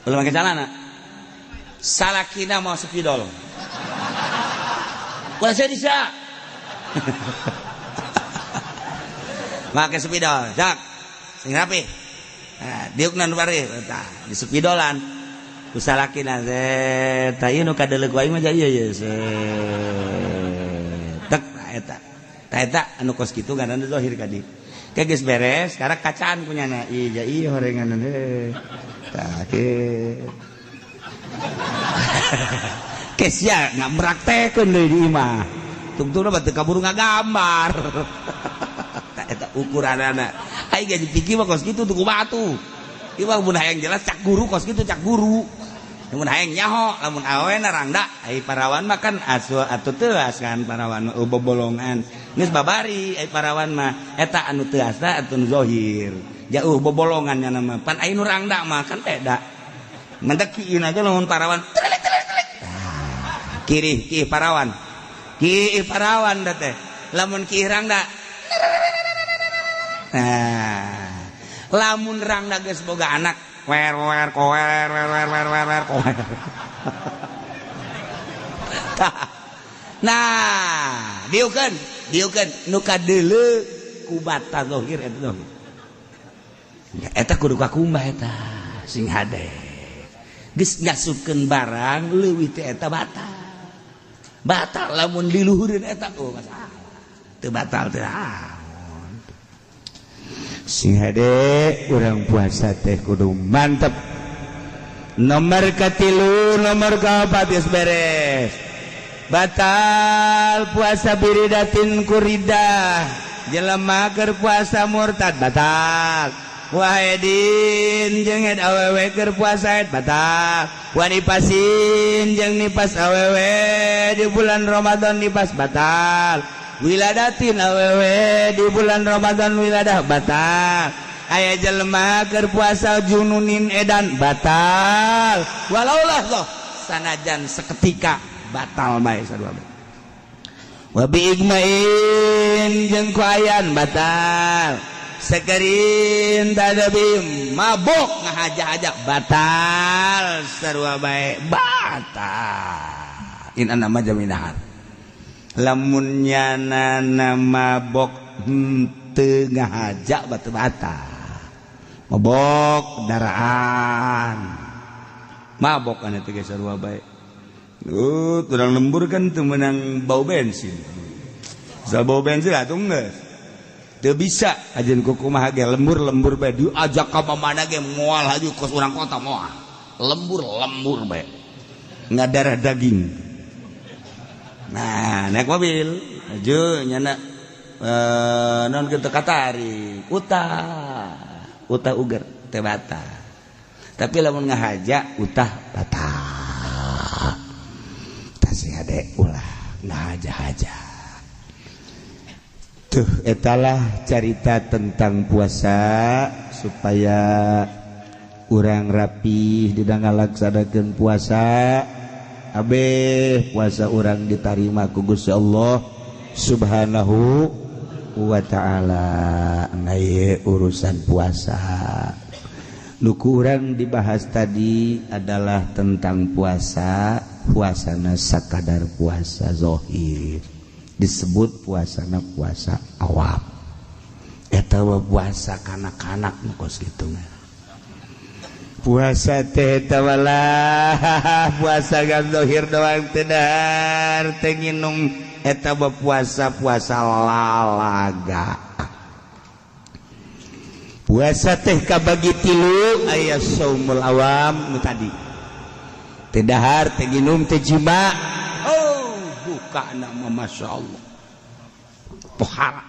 Belum pakai celana. Salakina mau spidol. Kuasa bisa. Make spidol, jak. Sing rapi. Nah, diukna nu barih tah di spidolan. Ku salakina teh tah ieu nu kadeuleu ku aing mah ieu ye. Tek eta. Tah eta anu kos kitu ngaranna zahir ka dieu. Ke geus beres, sekarang kacaan punyana. Iya iya horengan heuh. Tah ke. Kesia nggak meraktekeun deui di imah. Tungtungna batu kaburu ngagambar. Tah eta ukuranana. Ai ge dipikir mah kos kitu tuku batu. Ieu mah mun hayang jelas cak guru kos kitu cak guru. Mun hayang nyaho lamun awena rangda ai parawan mah kan asu atuh teuas kan parawan mah bobolongan. Geus babari ai parawan mah eta anu teuasna atuh nu zahir. Jauh bobolongan nya mah pan ai nu rangda mah kan beda. Mentek kieu aja lamun parawan telik telik telik. Kiri ki parawan. Ki parawan da teh. Lamun ki rangda. Nah, lamun rangda geus boga anak wer wer kower wer wer wer wer wer kower. Nah, diukeun, diukeun nu kadeuleu ku bata zahir eta zahir. Eta kudu kakumbah eta sing hade. Geus ngasupkeun barang leuwih teh eta batal. Batal lamun diluhureun eta oh masalah. Teu batal teh. Sing hade urang puasa teh kudu mantep. Nomor katilu, nomor kaopat geus beres. Batal puasa biridatin kuridah. Jelema keur puasa murtad batal. Wahidin jeung head awewe keur puasa head batal. Wanipasin jeung nipas awewe di bulan Ramadan nipas batal. Wiladatin awewe di bulan Ramadan wiladah batal. Aya jelema keur puasa jununin edan batal. Walaulah loh sanajan seketika batal bae sarua bae. Wa bi igmain jeung ku ayan batal. Sekerin tadabi mabok ngahaja-haja batal sarua bae batal. In anama jaminahan. Lamun nyana mabok henteu ngahaja batu batal. Mabok daraan. Mabok kan eta ge sarua bae. Urang lembur kan teu meunang bau bensin. Sa bau bensin atuh geus. Teu bisa ajeun kumaha ge lembur-lembur bae diajak ka mana ge moal haju kos urang kota moal. Lembur-lembur bae. Ngadarah daging. Nah, naik mobil aju nyana non kitu katari, utah. Utah uger teh batal. Tapi lamun ngahaja utah batal. Tah sing hade ulah ngahaja-haja. Tuh etalah carita tentang puasa supaya urang rapih dina ngalaksanakeun puasa. Abeh puasa urang ditarima ku Gusti Allah Subhanahu wa ta'ala. Nah, urusan puasa nu ku urang dibahas tadi adalah tentang puasa. Puasana sakadar puasa zahir disebut puasana puasa awam. Eta Eta puasa kanak-kanak nu kos kitu mah. Puasa teh eta walah puasa gandohir doang teu dahar teu nginum eta puasa-puasa lalaga. Puasa teh kabagi tilu aya saumul awam nu tadi. Teu dahar teu nginum teu jima. Oh, buka nama Masya Allah. Pohara.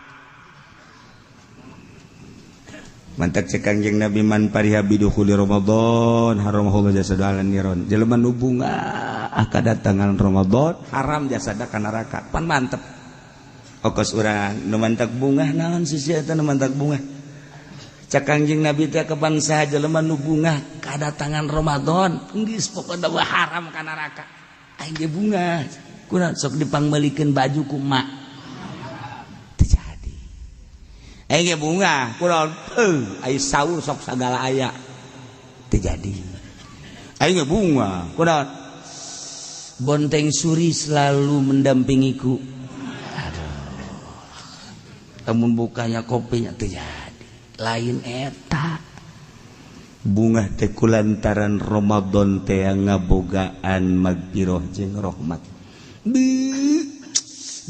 Mantak cek Kangjeng Nabi man pariha bidukhuli Ramadan haramahullah jasadu ala niron. Jelema nu bungah kadatangan Ramadan haram jasada ka neraka. Pan mantep. Okos urang nu mantak bungah naon sisi eta nu mantak bungah. Cek Kangjeng Nabi teh kapan saha jelema nu bungah kadatangan Ramadan geus pokona haram ka neraka. Aing ge bungah. Kunaon sok dipangmeulikeun baju ku emak. Aing ge bungah kunaon ai sahur sok sagala aya teu jadi. Aing ge bungah kunaon bonteng suri selalu mendampingiku. Aduh. Lamun bukanya kopinya teu jadi. Lain eta. Bungah teh kulantaran Ramadan teh ngabogaan magfirah jeung rahmat.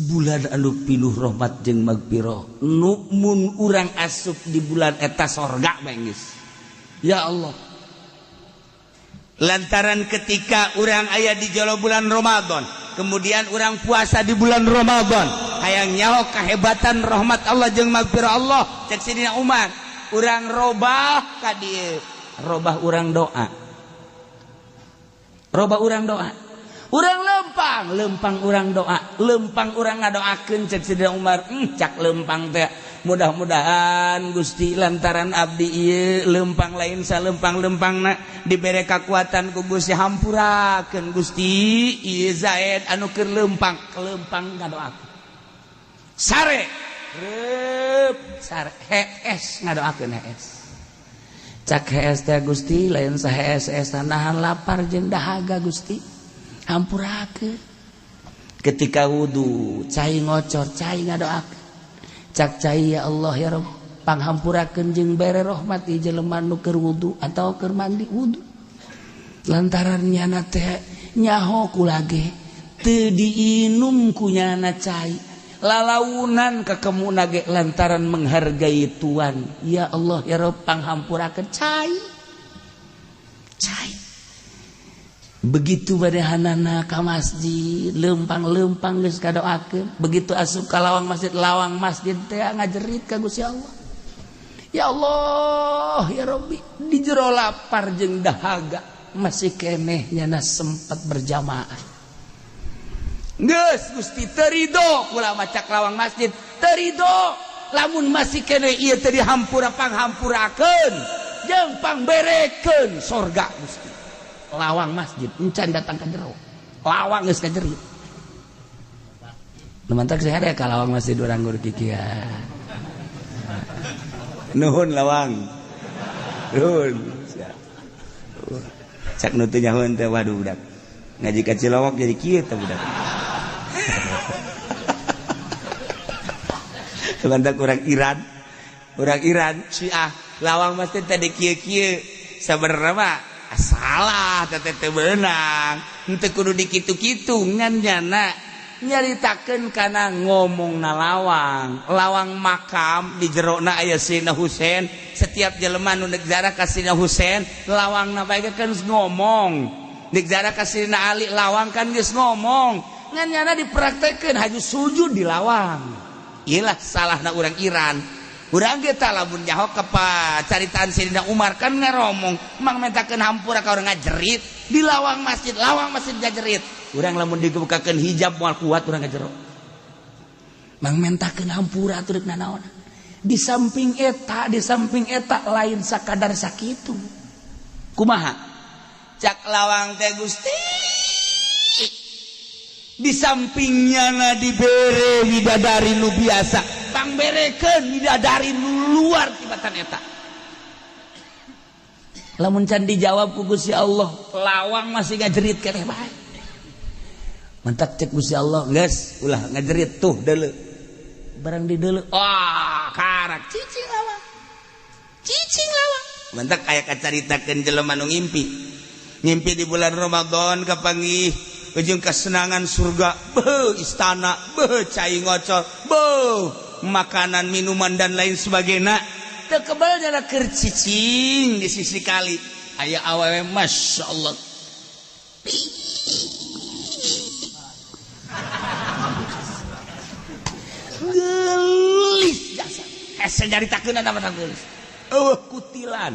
Bulan anu pinuh rahmat jeung magfirah nu mun urang asup di bulan eta sorga bengis. Ya Allah. Lantaran ketika urang aya di jero bulan Ramadan, kemudian urang puasa di bulan Ramadan, hayang nyaho kehebatan rahmat Allah jeung magfirah Allah, cek Sidina Umar, urang robah ka dieu, robah urang doa. Robah urang doa. Urang lempang, lempang urang doa, lempang urang ngadoakeun cek Sidina Umar, cak lempang teh mudah-mudahan Gusti lantaran abdi ieu lempang lain salempang-lempangna dibere kakuatan ku Gusti hampurakeun Gusti ieu Zaid anu keur lempang, lempang ngadoakeun. Sare, reup, sare hees ngadoakeun hees. Cak hees teh Gusti lain sahees-hees nahan lapar jeung dahaga Gusti. Hampurakeun. Ketika wudu cai ngocor cai ngadoakeun. Cak cai ya Allah ya Rabb panghampurakeun jeung bere rahmat ieu jelema nu keur wudu atawa keur mandi wudu. Lantaran nyana teh nyaho kula ge teu diinum ku nyana cai lalaunan kakemuna ge lantaran menghargai tuan. Ya Allah ya Rabb panghampurakeun cai. Cai. Begitu badehanana ka masjid lempang-lempang geus kadoakeun, begitu asup ka lawang masjid teh ngajerit ka Gusti Allah. Ya Allah ya Rabbi, di jero lapar jeung dahaga masih keneh nyana sempat berjamaah. Geus Gusti teu ridho kula macak lawang masjid, teu ridho lamun masih keneh ieu teu dihampura panghampurakeun jeung pangberekeun sorga Gusti. Lawang masjid encan datang ke jero lawang geus kajerit nu mantak sehat ya ka lawang masjid urang gur kikia. Nuhun lawang nuhun cak nu teu nyahoeun teh waduh budak ngaji ka Cilowok jadi kieu teh budak. Mantak urang Iran Syiah lawang masjid teh di kieu-kieu sabenerna mah salah teh teu beunang henteu kudu dikitu-kitu ngan nyana nyaritakeun kana ngomongna lawang lawang makam di jerona aya Sayyidina Husain. Setiap jelema nu deuk ziarah ka Sayyidina Husain lawangna bae kan geus ngomong, deuk ziarah ka Sayyidina Ali lawang kan geus ngomong, ngan nyana dipraktekeun haju sujud di lawang. Iyalah salahna urang Iran. Urang ge tah lamun nyaho ka caritaan Sayyidina Umar kan ngaromong mang mentakeun hampura ka urang ngajerit di lawang masjid ngajerit. Urang lamun dibukakeun hijab moal kuat urang ngajero. Mang mentakeun hampura atuh deuk nanaon. Di samping eta lain sakadar sakitu. Kumaha? Cak lawang teh Gusti di sampingnya na dibere widadari nu biasa, pangberekeun widadari nu luar tibatan eta. Lamun can dijawab ku Gusti Allah, lawang masih ngajerit keneh bae. Mantak cek Gusti Allah, geus ulah ngajerit tuh deuleu. Barang dideuleu. Wah, karak cicing lawang. Cicing lawang. Mentak aya kacaritakeun jelema nu ngimpi. Ngimpi di bulan Ramadan kapanggih ujung kesenangan surga, beuh istana, beuh cai ngocor, beuh makanan, minuman dan lain sebagainya. Teu kebal jana keur cicing di sisi kali. Aya awewe Masya Allah. Gelis jasa. Hese nyaritakeun mah gelis. Eueuh kutilan.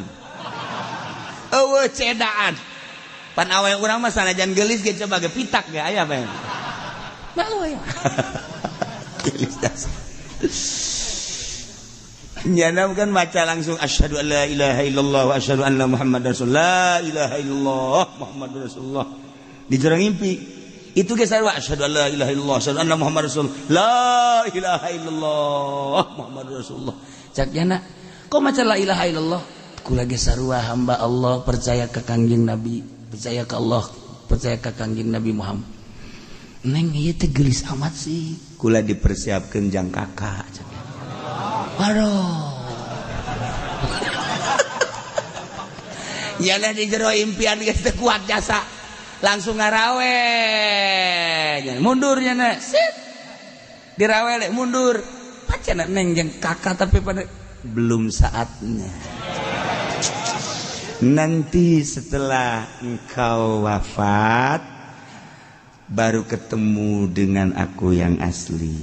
Eueuh cedaan. Pan awewe urang mah sanajan gelis ge coba ge pitak ge aya bae. Malu aya. Gelis jasa. Nyana kan baca langsung asyhadu an la ilaha illallah wa asyhadu anna muhammadar rasulullah, la ilaha illallah muhammadur rasulullah. Di jero ngimpi itu ge sarua asyhadu an la ilaha illallah asyhadu anna muhammadar rasulullah, la ilaha illallah muhammadur rasulullah. Cak nyana kok maca la ilaha illallah? Kula ge sarua hamba Allah, percaya ka Kangjeng Nabi, percaya ka Allah, percaya ka Kangjeng Nabi Muhammad. Neng ieu teh geulis amat sih. Kula dipersiapkeun jang kakak. Aduh. Nyana di jero impian geus teu kuat jasa. Langsung ngarawe. Mundur nyana. Sit. Dirawele mundur. Pacan neng jeung kakak tapi pada belum saatnya. Nanti setelah engkau wafat baru ketemu dengan aku yang asli.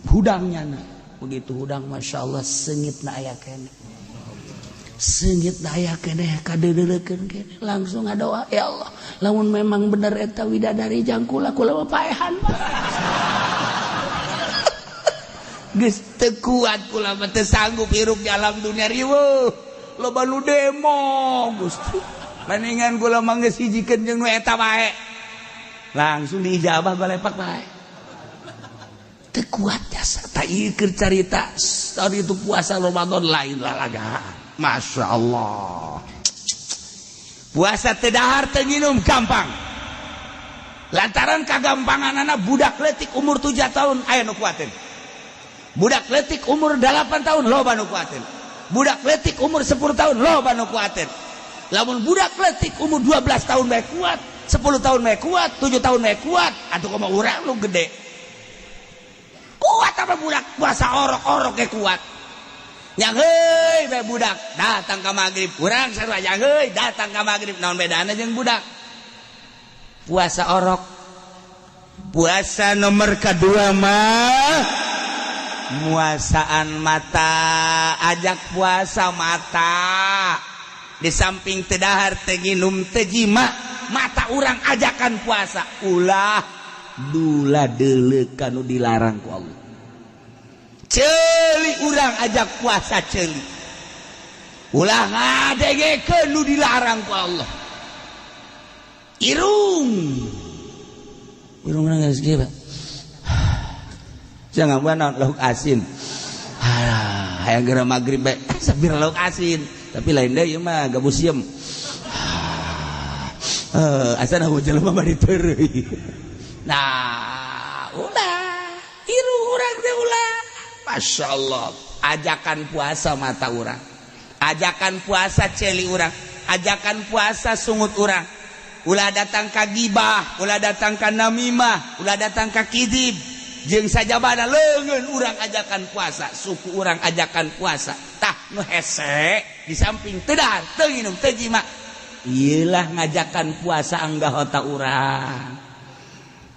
Hudangnya na. Begitu hudang Masya Allah sengit na aya kene. Sengit na aya kene kadeudeukeun kene. Langsung ngadoa ya Allah, lamun memang bener eta widadari jang kula kula mah paehan. Geus teu kuat kula mah teu sanggup hirup di alam dunia riweuh. Loba nu demo Gusti. Mendingan kula mah geus hijikeun jeung nu eta bae. Langsung diijabah balepak bae. Teu kuat jasa. Tak ieu keur carita tadi itu puasa Ramadan lain lalagaan. Masya Allah. Puasa teu dahar teu nginum gampang. Lantaran kagampanganana budak leutik umur 7 tahun aya nu kuateun. Budak leutik umur 8 tahun loba nu kuateun. Budak leutik umur 10 tahun loba nu kuateun. Lamun budak leutik umur 12 tahun bae kuat, 10 tahun bae kuat, 7 tahun bae kuat, atuh kumaha urang nu gede. Kuat apa budak puasa orok-orok ge kuat. Yang heuy bae budak datang ka magrib, urang sarua yang heuy datang ka magrib, naon bedana jeung budak? Puasa orok. Puasa nomor kedua mah muasaan mata, ajak puasa mata. Di samping teu dahar teu nginum teu jima, mata urang ajakan puasa. Ulah dula deuleuh ka nu dilarang ku Allah. Ceuli urang ajak puasa ceuli. Ulah ngadengekeun nu dilarang ku Allah. Irung. Irung geus kieu, Pak. Jangan buat naon lauk asin. Halah, hayang geura magrib bae sabir lauk asin. Tapi lain deui ieu mah gabus sieum. Asana jelema mah diteureuy. Nah, ulah irung urang teh ulah. Masya Allah, ajakan puasa mata urang, ajakan puasa ceuli urang, ajakan puasa sungut urang. Ulah datang ka gibah, ulah datang ka namimah, ulah datang ka kidib. Jeung sajabana leungeun urang ajakan puasa, suku urang ajakan puasa. Tah nu hese di samping teu dahar, teu nginum, teu jima. Ieulah ngajakan puasa anggahota urang.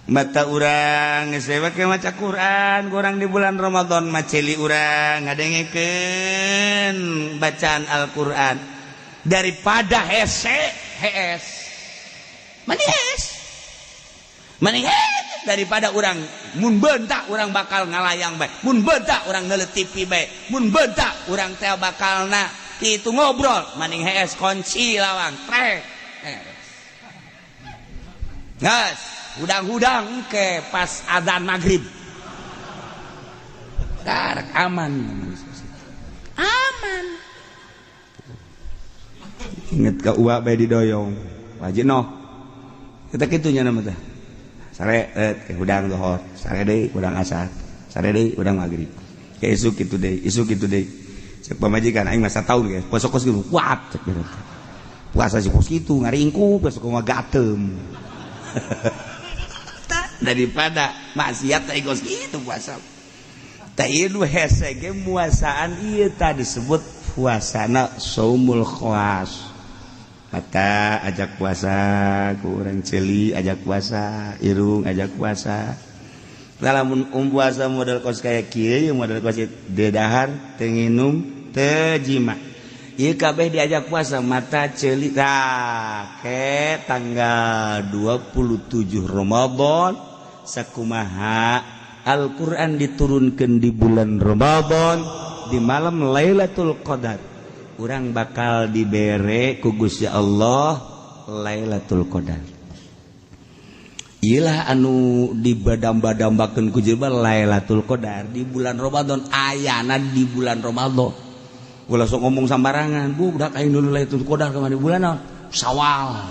Mata urang geus make maca Quran, kurang di bulan Ramadan mah ceuli urang ngadengekeun bacaan Al-Qur'an daripada hese hees. Manis. Manis daripada urang mun bentak urang bakal ngalayang bae, mun bentak urang neuleut TV bae, mun bentak urang teh bakalna kitu ngobrol, maning hees kunci lawang trek. Gas, hudang-hudang ke pas adzan maghrib. Karak aman. Aman. Inget ka uwa bae didoyong. Wajib noh. Kita kitu nya nama teh. Sare hudang zuhur, sare deui hudang asar, sare deui hudang maghrib. Kayak isuk kitu deui, isuk kitu deui. Cek pamajikan aing mah sataun ge puasa kos kitu kuat cek puasa si kos kitu ngaringkuk besok mah gatem. Daripada maksiat teh kos kitu puasa. Tah ieu nu hese ge muasaan ieu tah disebut puasana saumul khawas. Mata ajak puasa ku urang ceuli ajak puasa, irung ajak puasa. Lamun puasa model kos kaya kieu model kos teu dahar, teu nginum, teu jima. Ieu kabeh diajak puasa mata ceuli tah ke tanggal 27 Ramadan sakumaha Al-Qur'an diturunkeun di bulan Ramadan di malam Lailatul Qadar. Urang bakal dibere ku Gusti Allah Lailatul Qadar. Ilah anu dibadamba-dambakeun ku jelema Lailatul Qadar di bulan Ramadan, ayana di bulan Ramadan. Ulah sok ngomong sambarangan, bu budak aing dulu Lailatul Qadar kamari bulan naon? Syawal.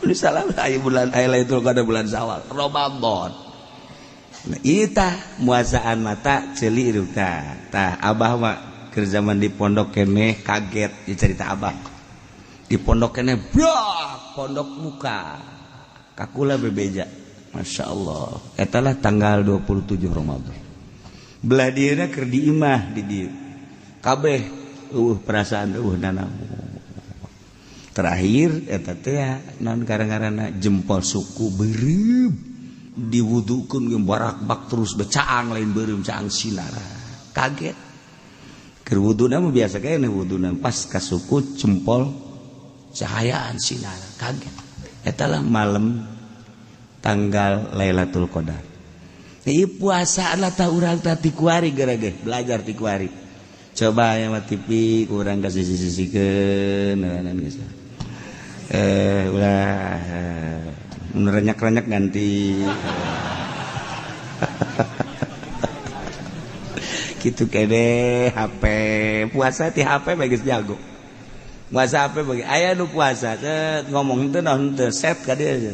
Ini salah aya bulan aya Lailatul Qadar bulan Syawal, Ramadan. Nah, ieu tah muasaan mata ceuli irung tah. Tah abah mah keur zaman di pondok keneh kaget dicerita abah. Di pondok keneh brak pondok muka. Kakula bebeja. Masya Allah. Eta lah tanggal 27 Ramadan. Belah dieuna keur di imah di dieu. Kabeh eueuh perasaan eueuh nanaon. Terakhir eta teh naon gara-garana jempol suku beureum diwudukeun ge barakbak terus becaang lain beureum caang sinara. Kaget. Keur wuduna mah biasa kene wuduna pas ka suku jempol cahayaan sinara kaget. Eta lah malam tanggal Lailatul Qadar. Ieu puasa lah tah urang tah ti kuari gara-gara belajar ti kuari. Coba aya mah TV ku urang ka sisi-sisikeun geus. Ulah mun renyak-renyak ganti. Kitu kene HP puasa ti HP bae geus jago. Puasa HP bagi aya nu puasa teh ngomong teu naon teu set ka dieu.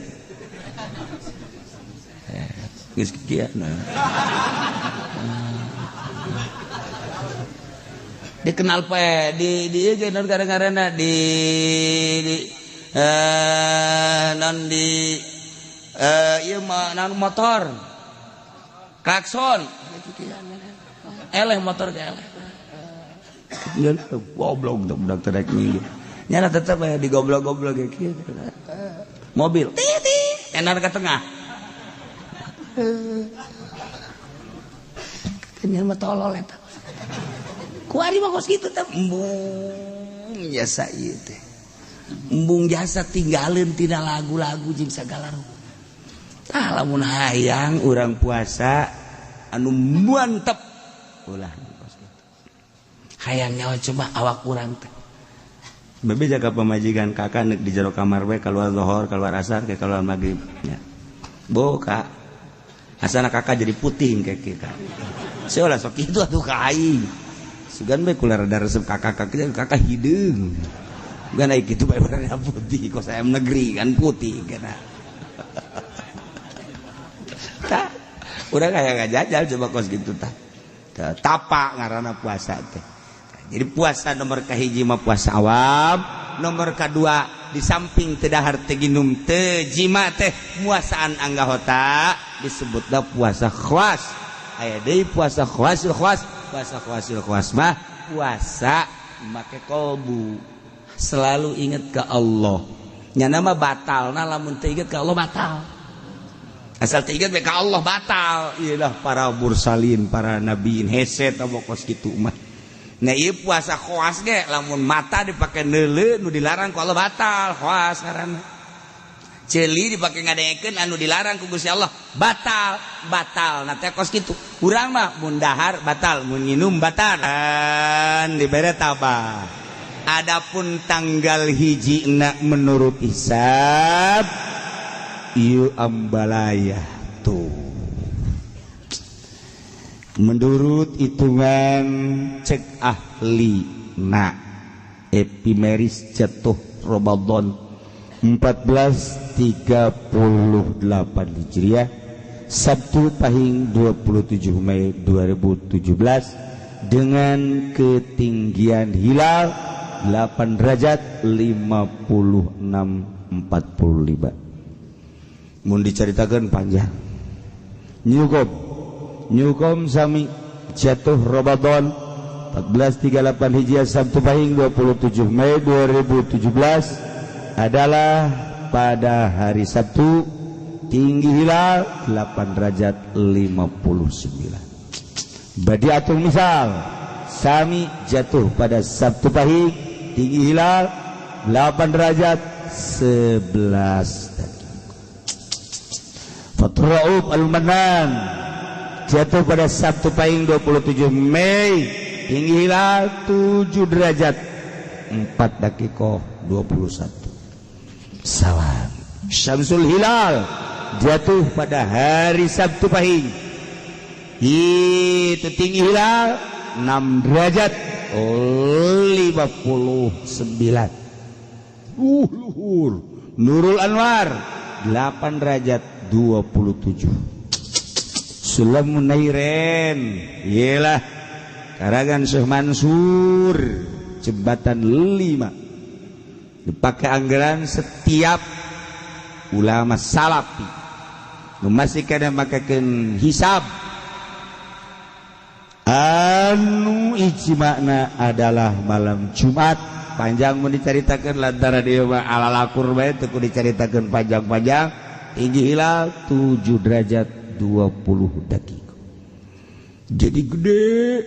Geus kieu nah. Dikenal pe di ieu ge naon gara-garana di non di ieu mah naon motor. Klakson. Eleh motor ge eleh. Goblok budak teh rek minggir. Nyana tetep aya digoblok-goblok ge kieu. Mobil titik enar ke tengah. Kenyal mah tolol eta. Kuari mah kos kitu teh embung jasa ieu teh. Embung jasa tinggalin tina lagu-lagu jeung sagala rupa. Tah lamun hayang urang puasa anu mantep ulah kos kitu. Hayang nyawa coba awak urang teh. Bebe jaga pamajikan kakak nek di jero kamar we keluar zuhur, keluar asar, ke keluar maghrib nya. Bo kak. Asana kakak jadi putih kayak kita. Saya ulah sok itu atuh ka aing. Sugan bae kula rada resep kakak kakak hideung. Bukan ai kitu bae warna putih kos ayam negeri kan putih kana. Tah, urang aya ngajajal coba kos kitu tah. Tapa ngaranna puasa teh. Jadi puasa nomor kahiji mah puasa awam, nomor kadua di samping teu dahar teu ginum teu jima teh muasaan anggahota disebutna puasa khawas. Aya deui puasa khawasil khawas, puasa khawasil khawas mah puasa make kolbu. Selalu ingat ke Allah. Nyana mah batalna lamun teu inget ka Allah batal. Asal teu inget ka Allah batal. Ieu lah para mursalin, para nabiin hese tah kos kitu mah. Nah ieu puasa khawas ge lamun mata dipake neuleu nu dilarang ku Allah batal, khawas ngaranna. Ceuli dipake ngadengekeun anu dilarang ku Gusti Allah batal, batal. Nah teh kos kitu. Urang mah mun dahar batal, mun nginum batal. Dan dibere tabah. Adapun tanggal hiji na menurut hisab ieu ambalaya tuh. Menurut hitungan cek ahli na epimeris jatuh Ramadan 1438 Hijriah Sabtu Pahing 27 Mei 2017 dengan ketinggian hilal 8 derajat 56 45. Mun diceritakan panjang. Nyukom Nyukom sami jatuh Ramadan 1438 Hijriah Sabtu Pahing 27 Mei 2017 adalah pada hari Sabtu, tinggi hilal 8 derajat 59. Badiatul misal sami jatuh pada Sabtu Pahing, tinggi hilal 8 derajat 11. Fathur Rauf Al-Manan jatuh pada Sabtu Pahing 27 Mei, tinggi hilal 7 derajat 4 dakikoh 21. Salam. Syamsul Hilal jatuh pada hari Sabtu Pahing, itu tinggi hilal 6 derajat 59. Luhur. Nurul Anwar 8 derajat 27. Sulam Munairen iyalah karangan Syekh Mansur, jembatan 5 dipakai anggaran setiap ulama salafi masih kada makakeun hisab anu ijma'na adalah malam Jumat. Panjang mun dicaritakeun lantaran ieu mah ala lakur bae teu kudu dicaritakeun panjang-panjang. Tinggi hilal 7 derajat 20 detik. Jadi gede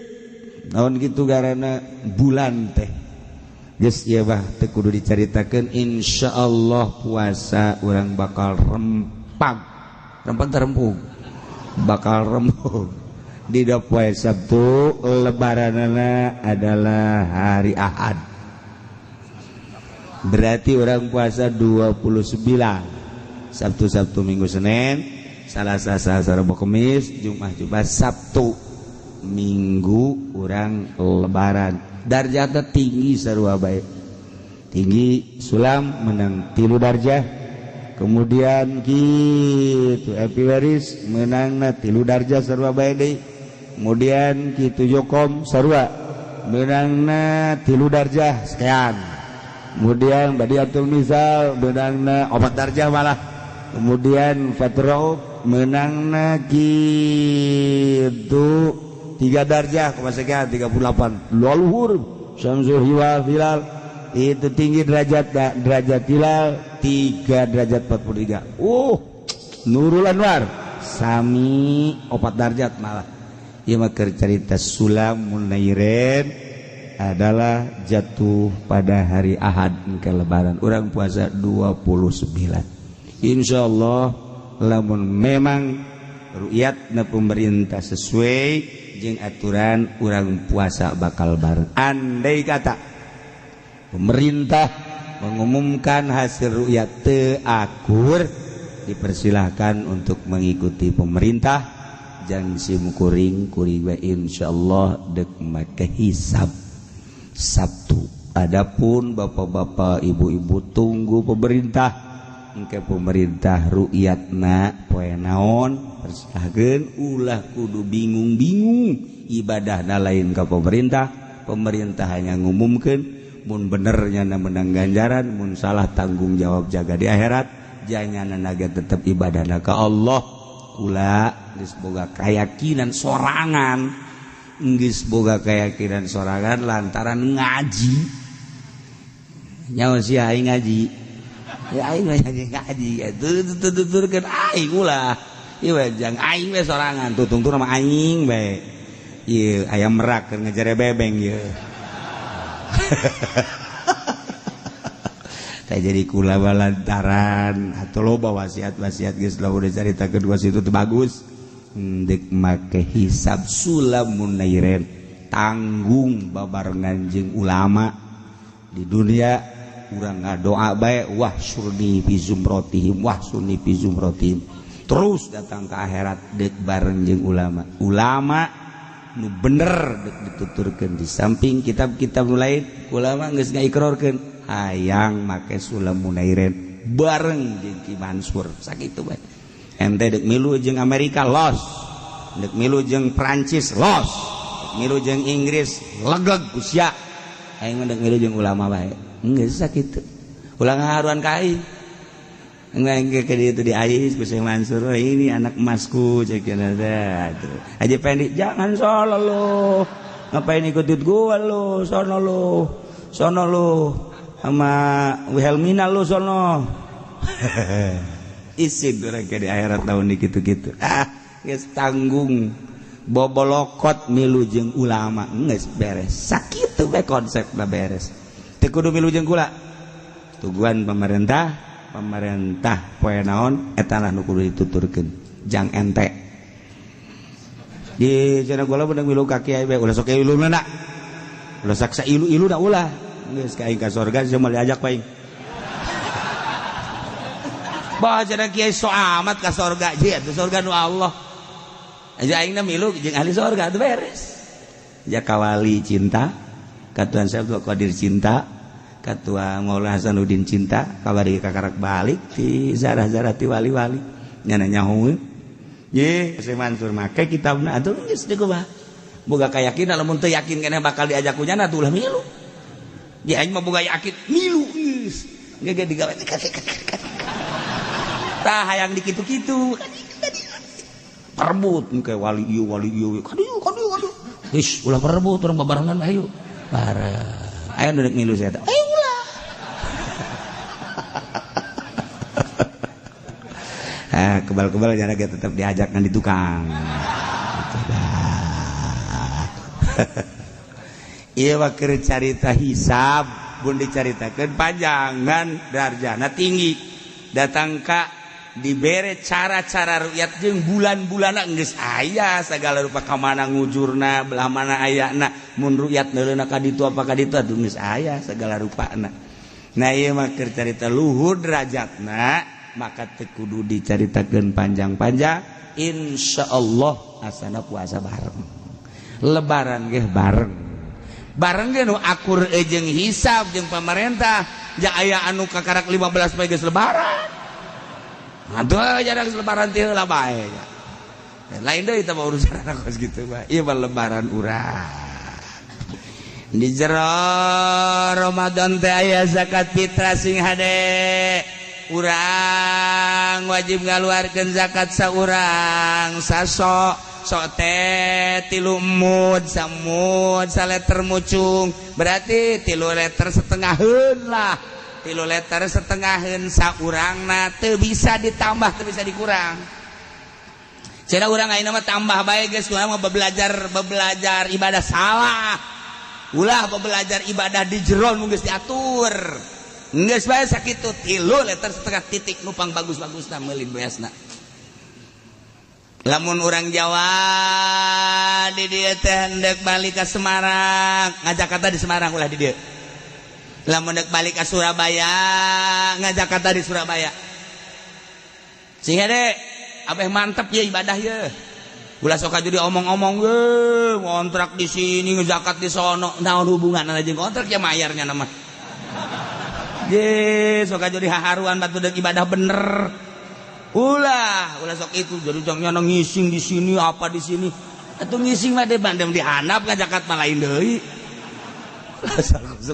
naon gitu karena bulan teh geus ieu bah teu kudu dicaritakeun. Insyaallah puasa urang bakal rempag rempag terempug bakal rempug di poe Sabtu. Lebaranana adalah hari Ahad, berarti orang puasa 29 Sabtu, Sabtu, Minggu, Senin, Salasa, Selasa, Rabu, Kamis, Jumat, Jumat, Sabtu, Minggu orang lebaran. Darjatnya tinggi sarua bae, tinggi sulam menang 3 darjah, kemudian gitu Epi Waris menangna 3 darjah sarua bae deui, kemudian gitu Jokom sarua menangna 3 darjah sekian, kemudian Badiatul Misal menangna 4 darjah malah, kemudian Fathur menangna gitu 3 darjah koma sekian 38. Luhur Syamsul Hilal Hilal itu tinggi derajat derajat hilal 3 derajat 43. Nurul Anwar sami 4 derajat malah. Ieu mah keur carita Sulam Munairen adalah jatuh pada hari Ahad ke lebaran. Urang puasa 29. Insyaallah lamun memang ru'yatna pemerintah sesuai jeung aturan, urang puasa bakal bareng. Andai kata pemerintah mengumumkan hasil ru'yat teu akur, dipersilahkan untuk mengikuti pemerintah. Jangan sim kuring kuring we insyaallah dek make hisab Sabtu. Adapun bapak-bapak ibu-ibu tunggu pemerintah, engke pemerintah ru'yatna poe naon persilahkeun, ulah kudu bingung-bingung ibadahna lain ka pemerintah. Pemerintah hanya ngumumkeun, mun benernya menang ganjaran, mun salah tanggung jawab jaga di akhirat. Janyana naga tetep ibadahna ka Allah. Kula geus boga keyakinan sorangan, geus boga keyakinan sorangan lantaran ngaji. Nyawa si aing ngaji ya, aing ngaji ngaji tuturkeun aing ulah ieu jang aing we sorangan tutungtur mah aing bae. Ieu ayam merak keur ngejere bebeng ieu. Tah jadi kula lantaran atau loba wasiat-wasiat geus lah udah carita kedua situ teu bagus. Dek make hisab Sulam Munairen tanggung babarengan jeung ulama di dunia. Urang ngadoa bae wah surni fi zumrotihim wah surni fi zumrotihim, terus datang ke akhirat dek bareng jeung ulama. Ulama nu bener dek dituturkeun di samping kitab-kitab nu lain, ulama geus ngaikrorkeun hayang make Sulam Munairen bareng jeung Ki Mansur sakitu bae. Ente dek milu jeung Amerika los, dek milu jeung Prancis los, dek milu jeung Inggris legeg usia. Aing mah dek milu jeung ulama bae. Geus sakitu. Ulah ngaharuan ka aing. Enggak ke itu di ais ku Syekh Mansur, oh, ini anak emasku cek tuh. Haji Pendi jangan salah lo. Ngapain ikut gua lo, sono lo. Sono lo sama Wilhelmina lo sono. Isin urang ke di akhirat tahun di gitu-gitu. Ah, geus tanggung bobolokot milu jeung ulama geus beres. Sakitu we konsepna beres. Teu kudu milu jeung kula. Tuguan pemerintah, pemerintah poe naon eta lah nu kudu dituturkeun. Jang ente. Di cenah kula beunang milu ka kiai bae ulah sok iluna na. Ulah saksa ilu-ilu da ulah. Geus ka aing ka sorga sia moal diajak paing. Bah cenah kiai so amat ka sorga, je atuh sorga nu Allah. Aja aing na milu jeung ahli sorga atuh beres. Ja kawali cinta, ka Tuhan Syekh Abdul Qadir cinta, ka Tuhan Maulana Hasanuddin cinta, kabari kakarak balik ti zarah-zarah ti wali-wali. Nyana nyaho. Ye, Syekh Mansur make kitabna atuh geus dikumaha. Boga kayakinan lamun teu yakin keneh bakal diajak ku nyana atuh ulah milu. Ya aing mah boga yakin milu geus. Ge digawe tah hayang dikitu-kitu. Perebut engke wali ieu wali ieu. Kadieu kadieu kadieu. Geus ulah perebut urang babarengan ayo. Bareng. Aya nu rek milu saya teh. Eh ulah. Ah kebal-kebal jana ge tetep diajak ngan di tukang. Gitu dah. Ieu mah keur carita hisab, mun dicaritakeun panjang ngan darjana tinggi. Datang ka dibere cara-cara rukyat jeung bulan-bulanna geus aya sagala rupa ka mana ngujurna belah mana ayana mun rukyat neuleuna ka ditu apa ka ditu atuh geus aya sagala rupana. Nah ieu mah keur carita luhur derajatna maka teu kudu dicaritakeun panjang-panjang. Insyaallah asana puasa bareng, lebaran ge bareng, bareng ge nu akur jeung hisab jeung pamarentah. Ja aya anu kakarak 15 poe geus lebaran. Aduh, jarang lebaran teh heula bae. Lain deui teh urusan kos kitu mah. Ieu mah lebaran urang. Di jero Ramadan teh aya zakat fitrah sing hade. Urang wajib ngaluarkeun zakat saurang saso sok teh 3 mud, samud, saleter mucung. Berarti 3 liter setengaheun lah. 3 liter setengaheun saurangna teu bisa ditambah teu bisa dikurang. Cenah urang ayeuna mah tambah bae geus urang mah bebelajar ibadah salah. Ulah bebelajar ibadah di jero nu geus diatur. Geus bae sakitu 3 liter setengah titik nupang bagus-bagusna meuli beasna. Lamun urang Jawa di dieu teh hendeuk balik ka Semarang, ngajakata di Semarang ulah di dieu. Lamun dek balik ke Surabaya, ngajakata di Surabaya. Sehingga deh, abeh mantep ya ibadah ya. Ulah sok jadi omong-omong ge, ngontrak di sini, ngezakat di sono, naon hubungan aja kontrak ya mayarnya nama. Ye, sok jadi haharuan batu dek ibadah bener. Ulah, ulah sok itu jadi jangan ngising di sini apa di sini. Atuh ngising mah deh bandem dihanap ngajakat mah lain deui.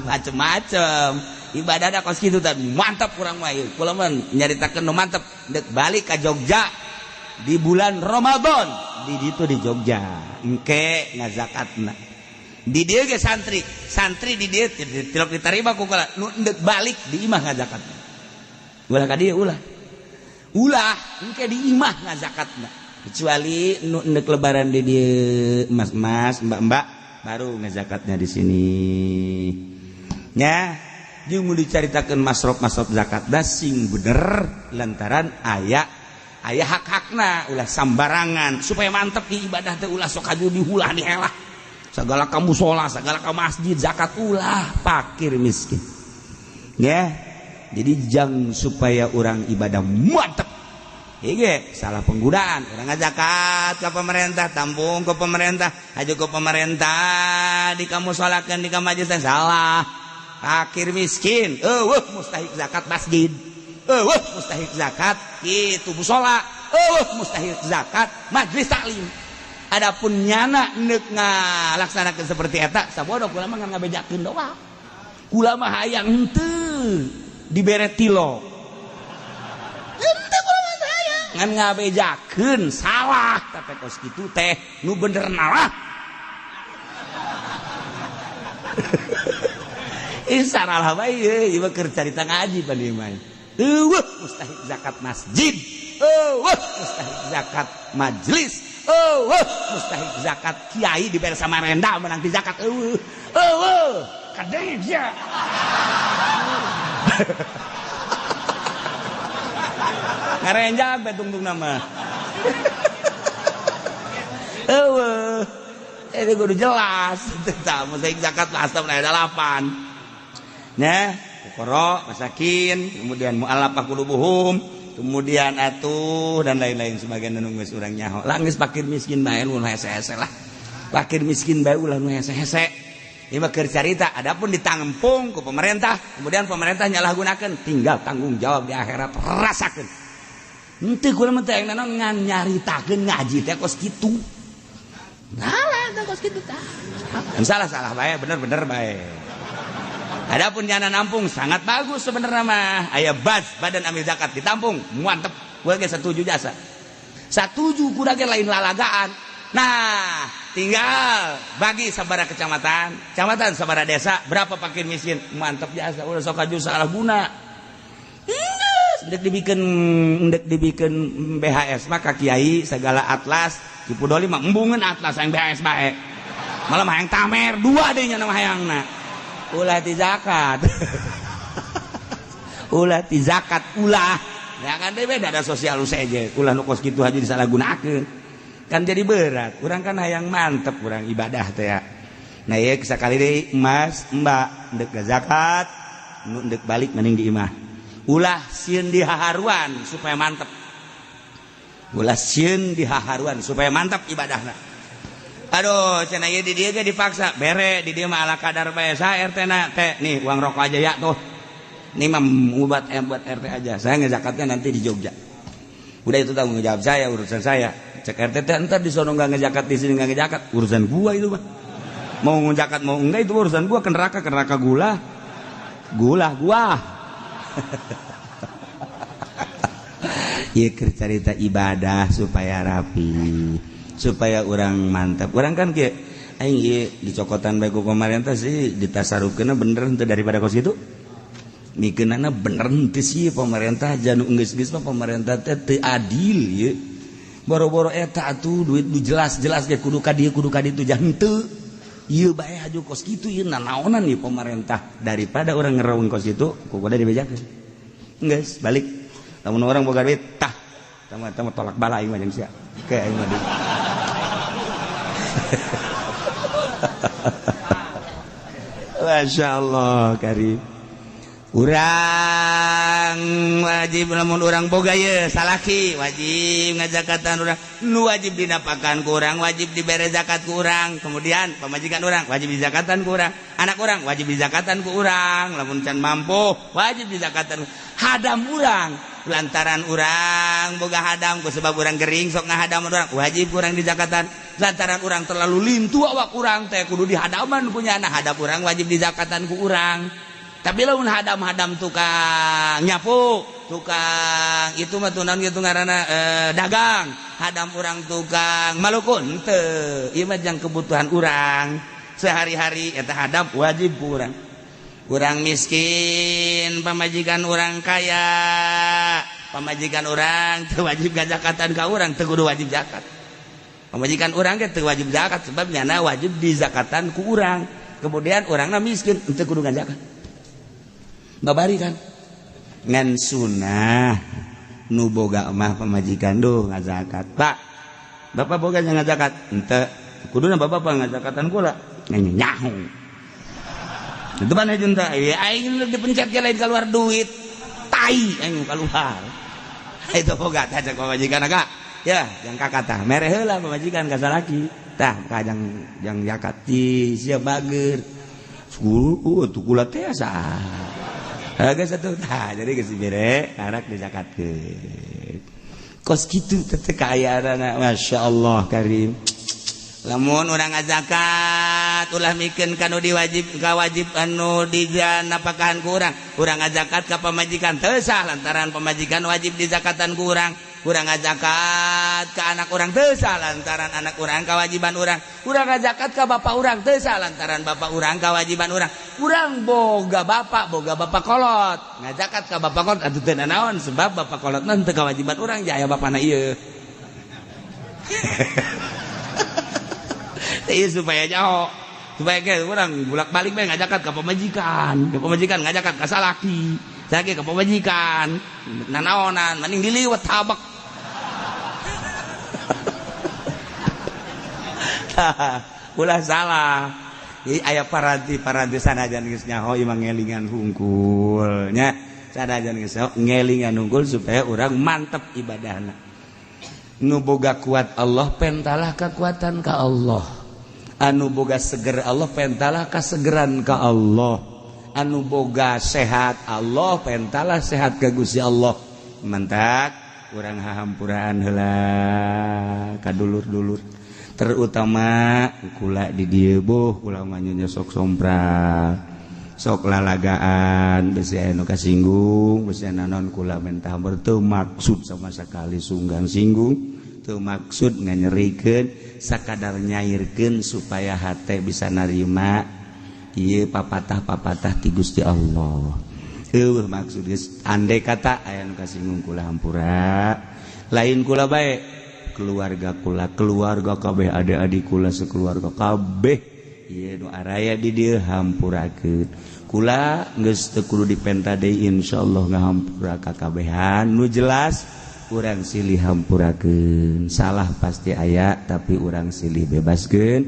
Macem-macem ibadah ada kos kitu tadi mantap kurang mah ieu. Kula mah nyaritakeun nu mantep dek balik ka Jogja di bulan Ramadan di ditu di Jogja engke ngazakatna di dieu ge santri santri di dieu tilok ditarima ku kula nu endek balik di imah ngazakatna ulah ka dieu ulah ulah engke di imah ngazakatna kecuali nu endek lebaran di dieu mas-mas mbak-mbak baru ngezakatnya di sini. Nya, jeung mun dicaritakeun masrof-masrof zakat da sing bener lantaran aya aya hak-hakna ulah sambarangan supaya mantep di ibadah teh ulah sok aju dihulah dihelah. Segala ka mushola, segala ka masjid zakat ulah fakir miskin. Ya. Jadi jang supaya orang ibadah mantep. Ige, salah penggunaan. Orang ngazakat ke pemerintah, tampung ke pemerintah, aju ke pemerintah, di kamu sholatkan di kamu majlis salah. Fakir miskin, eueuh mustahik zakat masjid. Eueuh mustahik zakat kitu mushola. Eueuh mustahik zakat majlis taklim. Adapun nyana neuk ngalaksanakeun seperti eta sabodo kula mah ngabejakeun doa. Kula mah hayang henteu dibere tilo. Henteu kula mah hayang ngan ngabejakeun salah tapi kos kitu teh nu bener nalah. Ih saralah bae ieu mah keur carita ngaji pan ieu mah. Eueuh mustahik zakat masjid. Eueuh mustahik zakat majlis. Eueuh mustahik zakat kiai dibere Samarenda menang di zakat eueuh. Eueuh kadeng sia. Ngarenjak bae tungtung nama. Eueuh ini kudu jelas. Tah mustahik zakat asam aya 8. Nah, fuqara, masakin, kemudian mu'allafah qulubuhum, kemudian atuh dan lain-lain sebagian nu geus urang nyaho. Lah geus fakir miskin bae nu hese-hese lah. Fakir miskin bae ulah nu hese-hese. Ieu mah keur carita, adapun ditampung ku pemerintah, kemudian pemerintah nyalahgunakeun, tinggal tanggung jawab di akhirat rasakeun. Henteu kula mah teh naon ngan nyaritakeun ngaji teh kos kitu. Salah teh kos kitu tah. Salah-salah bae, bener-bener bae. Adapun nyana nampung sangat bagus sebenarnya mah. Aya baz badan amil zakat ditampung, mantep. Gua ge setuju jasa. Satuju kuda ge lain lalagaan. Nah, tinggal bagi sabara kecamatan, kecamatan sabara desa, berapa fakir miskin, mantep jasa. Ulah sok aju salah guna. Ndek dibikin BHS maka kiai segala atlas, Ki Pudoli mah embungeun atlas yang BHS bae. Malah hayang tamer dua deui nya nama hayangna. Ulah ti zakat. Ulah ti zakat ulah. Ya kan beda ada sosial usaha ulah nu kos kitu haji disalahgunakeun. Kan jadi berat. Urang kan hayang mantep urang ibadah teh ya. Nah ieu sakali deui Mas, Mbak ndek zakat, nu ndek balik mending di imah. Ulah sieun dihaharuan supaya mantep. Ulah sieun dihaharuan supaya mantap ibadahna. Aduh, cenah ieu di dieu ge dipaksa, bere di dieu mah ala kadar bae sa RT na teh nih uang rokok aja ya tuh. Ini mah buat RT aja. Saya ngezakatnya nanti di Jogja. Udah itu tanggung jawab saya, urusan saya. Cek RT teh entar di sono enggak ngezakat, di sini enggak ngezakat, urusan gua itu mah. Mau ngezakat mau enggak itu urusan gua, ke neraka gula. Gula gua. Ieu keur carita ibadah supaya rapi, supaya orang mantap. Orang kan kieu aing ieu dicokotan bae ku pemerintah sih ditasarufkeunna bener henteu daripada kos kitu. Mikeunana bener henteu sih pemerintah janu geus-geus mah pemerintah teh teu adil ieu. Boro-boro eta atuh duit nu jelas-jelas ge kudu ka dieu kudu ka ditu jah henteu. Ieu bae haju kos kitu ieu nanaonan ieu pemerintah daripada orang ngereung kos kitu ku kudu dibejakeun. Geus balik. Lamun orang boga duit tah tama tolak bala aing mah jeung sia. Ke aing mah. Masya Allah karim. Urang wajib lamun urang boga ye salaki wajib ngajakatan urang nu wajib dinapakan ku urang wajib dibere zakat ku urang, kemudian pamajikan urang wajib dizakatan ku urang, anak urang wajib dizakatan ku urang, lamun can mampu wajib dizakatan hadam urang lantaran urang boga hadam ku sebab urang gering sok ngahadam urang wajib urang dizakatan, lantaran urang terlalu lintu awak urang teh kudu dihadaman punya anak hadam urang wajib dizakatan ku urang. Tapi lamun hadam-hadam tukang nyapu, tukang itu mah tuh naon kitu ngaranna dagang, hadam urang tukang malukun teu, ieu mah jang kebutuhan urang sehari-hari eta hadam wajib ku urang. Urang miskin, pamajikan urang kaya, pamajikan urang teu wajib gazakatan ka urang, teu kudu wajib zakat. Pamajikan urang ge teu wajib zakat sebab nyana wajib dizakatan ku urang. Kemudian urangna miskin teu kudu ngazakat. Babari kan ngan sunah nu boga mah pamajikan duh ngazakat. Pak, bapak boga ngazakat henteu kuduna bapak ngazakatan kula nyaho. Itu mana junta ieu aing dipencet ge lain keluar duit tai aing keluar. Itu boga tah cek pamajikan agak ya jang kakak tah mere heula pamajikan ka salaki tah ka jang jang zakat ti sia bager. Guru tuh kula teh saha. Agak satu tah jadi geus bere anak dizakatkeun. Kos kitu teh kaayaan, Masya Allah karim. Lamun urang ngazakat ulah mikeun kanu diwajib kawajib anu dijanapakahan ku urang. Urang ngazakat ka pamajikan teu sah lantaran pamajikan wajib dizakatan ku urang. Urang ngazakat ka anak urang teu sah lantaran anak urang kawajiban urang. Urang ngazakat ka bapak urang teu sah lantaran bapak urang kawajiban urang. Urang boga bapak kolot. Ngazakat ka bapak kolot atuh teu nanaon sebab bapak kolot mah teu kawajiban urang jaya bapana ieu. Iya supaya jauh, supaya kayak orang bolak-balik bae ngajakan ke pemajikan ngajakan ke salaki, salaki ke pemajikan, nanaonan, mending diliwat tabak. Ulah salah. Jadi aya paranti sanajan geus nyaho imang ngelingan hungkul nya, sanajan geus ngelingan hungkul supaya urang mantep ibadahna. Nu boga kuat Allah pentalah kekuatan ka Allah. Anu boga seger Allah pentalah kasegeran ka Allah. Anu boga sehat Allah pentalah sehat ka Gusti Allah. Mantak urang hahampuraan heula ka dulur-dulur, terutama kula di dieu boh kula mah nya sok sompral, sok lalagaan, besi aya nu kasinggung, besi naon kula mentah teu maksud sama sekali sunggang singgung, teu maksud nganyerikeun, sakadar nyairkeun supaya hate bisa narima ieu papatah-papatah ti Gusti Allah. Eueuh maksud geus andai kata aya nu kasinggung kula hampura, lain kula bae, keluarga kula, keluarga kabeh adik-adik kula sekeluarga kabeh ieu nu araya di dieu hampurakeun. Kula geus teu kudu dipenta deui insyaallah ngahampura ka kabehan nu jelas urang silih hampurakeun. Salah pasti aya tapi urang silih bebaskeun,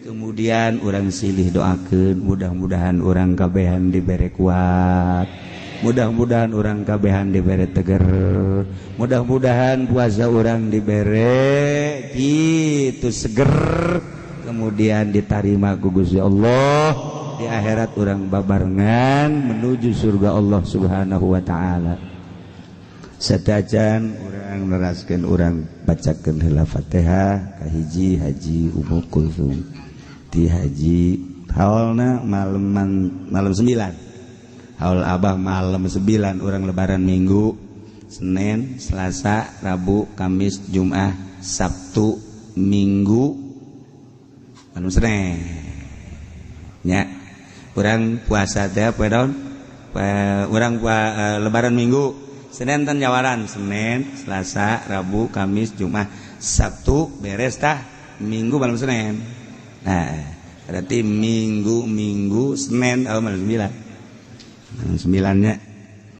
kemudian urang silih doakeun mudah-mudahan urang kabehan dibere kuat, mudah-mudahan urang kabehan dibere teger, mudah-mudahan puasa urang dibere kitu seger, kemudian ditarima ku Gusti Allah di akhirat urang babarengan menuju surga Allah Subhanahu wa taala. Satajan urang neraskeun urang bacakeun heula Fatihah kahiji Haji Ummu Kulsum ti Haji haulna malam 9 haul Abah malam 9 urang lebaran Minggu, Senin, Selasa, Rabu, Kamis, Jumat, Sabtu, Minggu malam Senin nya urang puasa teh poe naon urang lebaran Minggu Senin tan nyawaran, Senin, Selasa, Rabu, Kamis, Jumat, Sabtu beres tah Minggu malam Senin. Nah, berarti Minggu Senin malam 9. Malam 9-nya.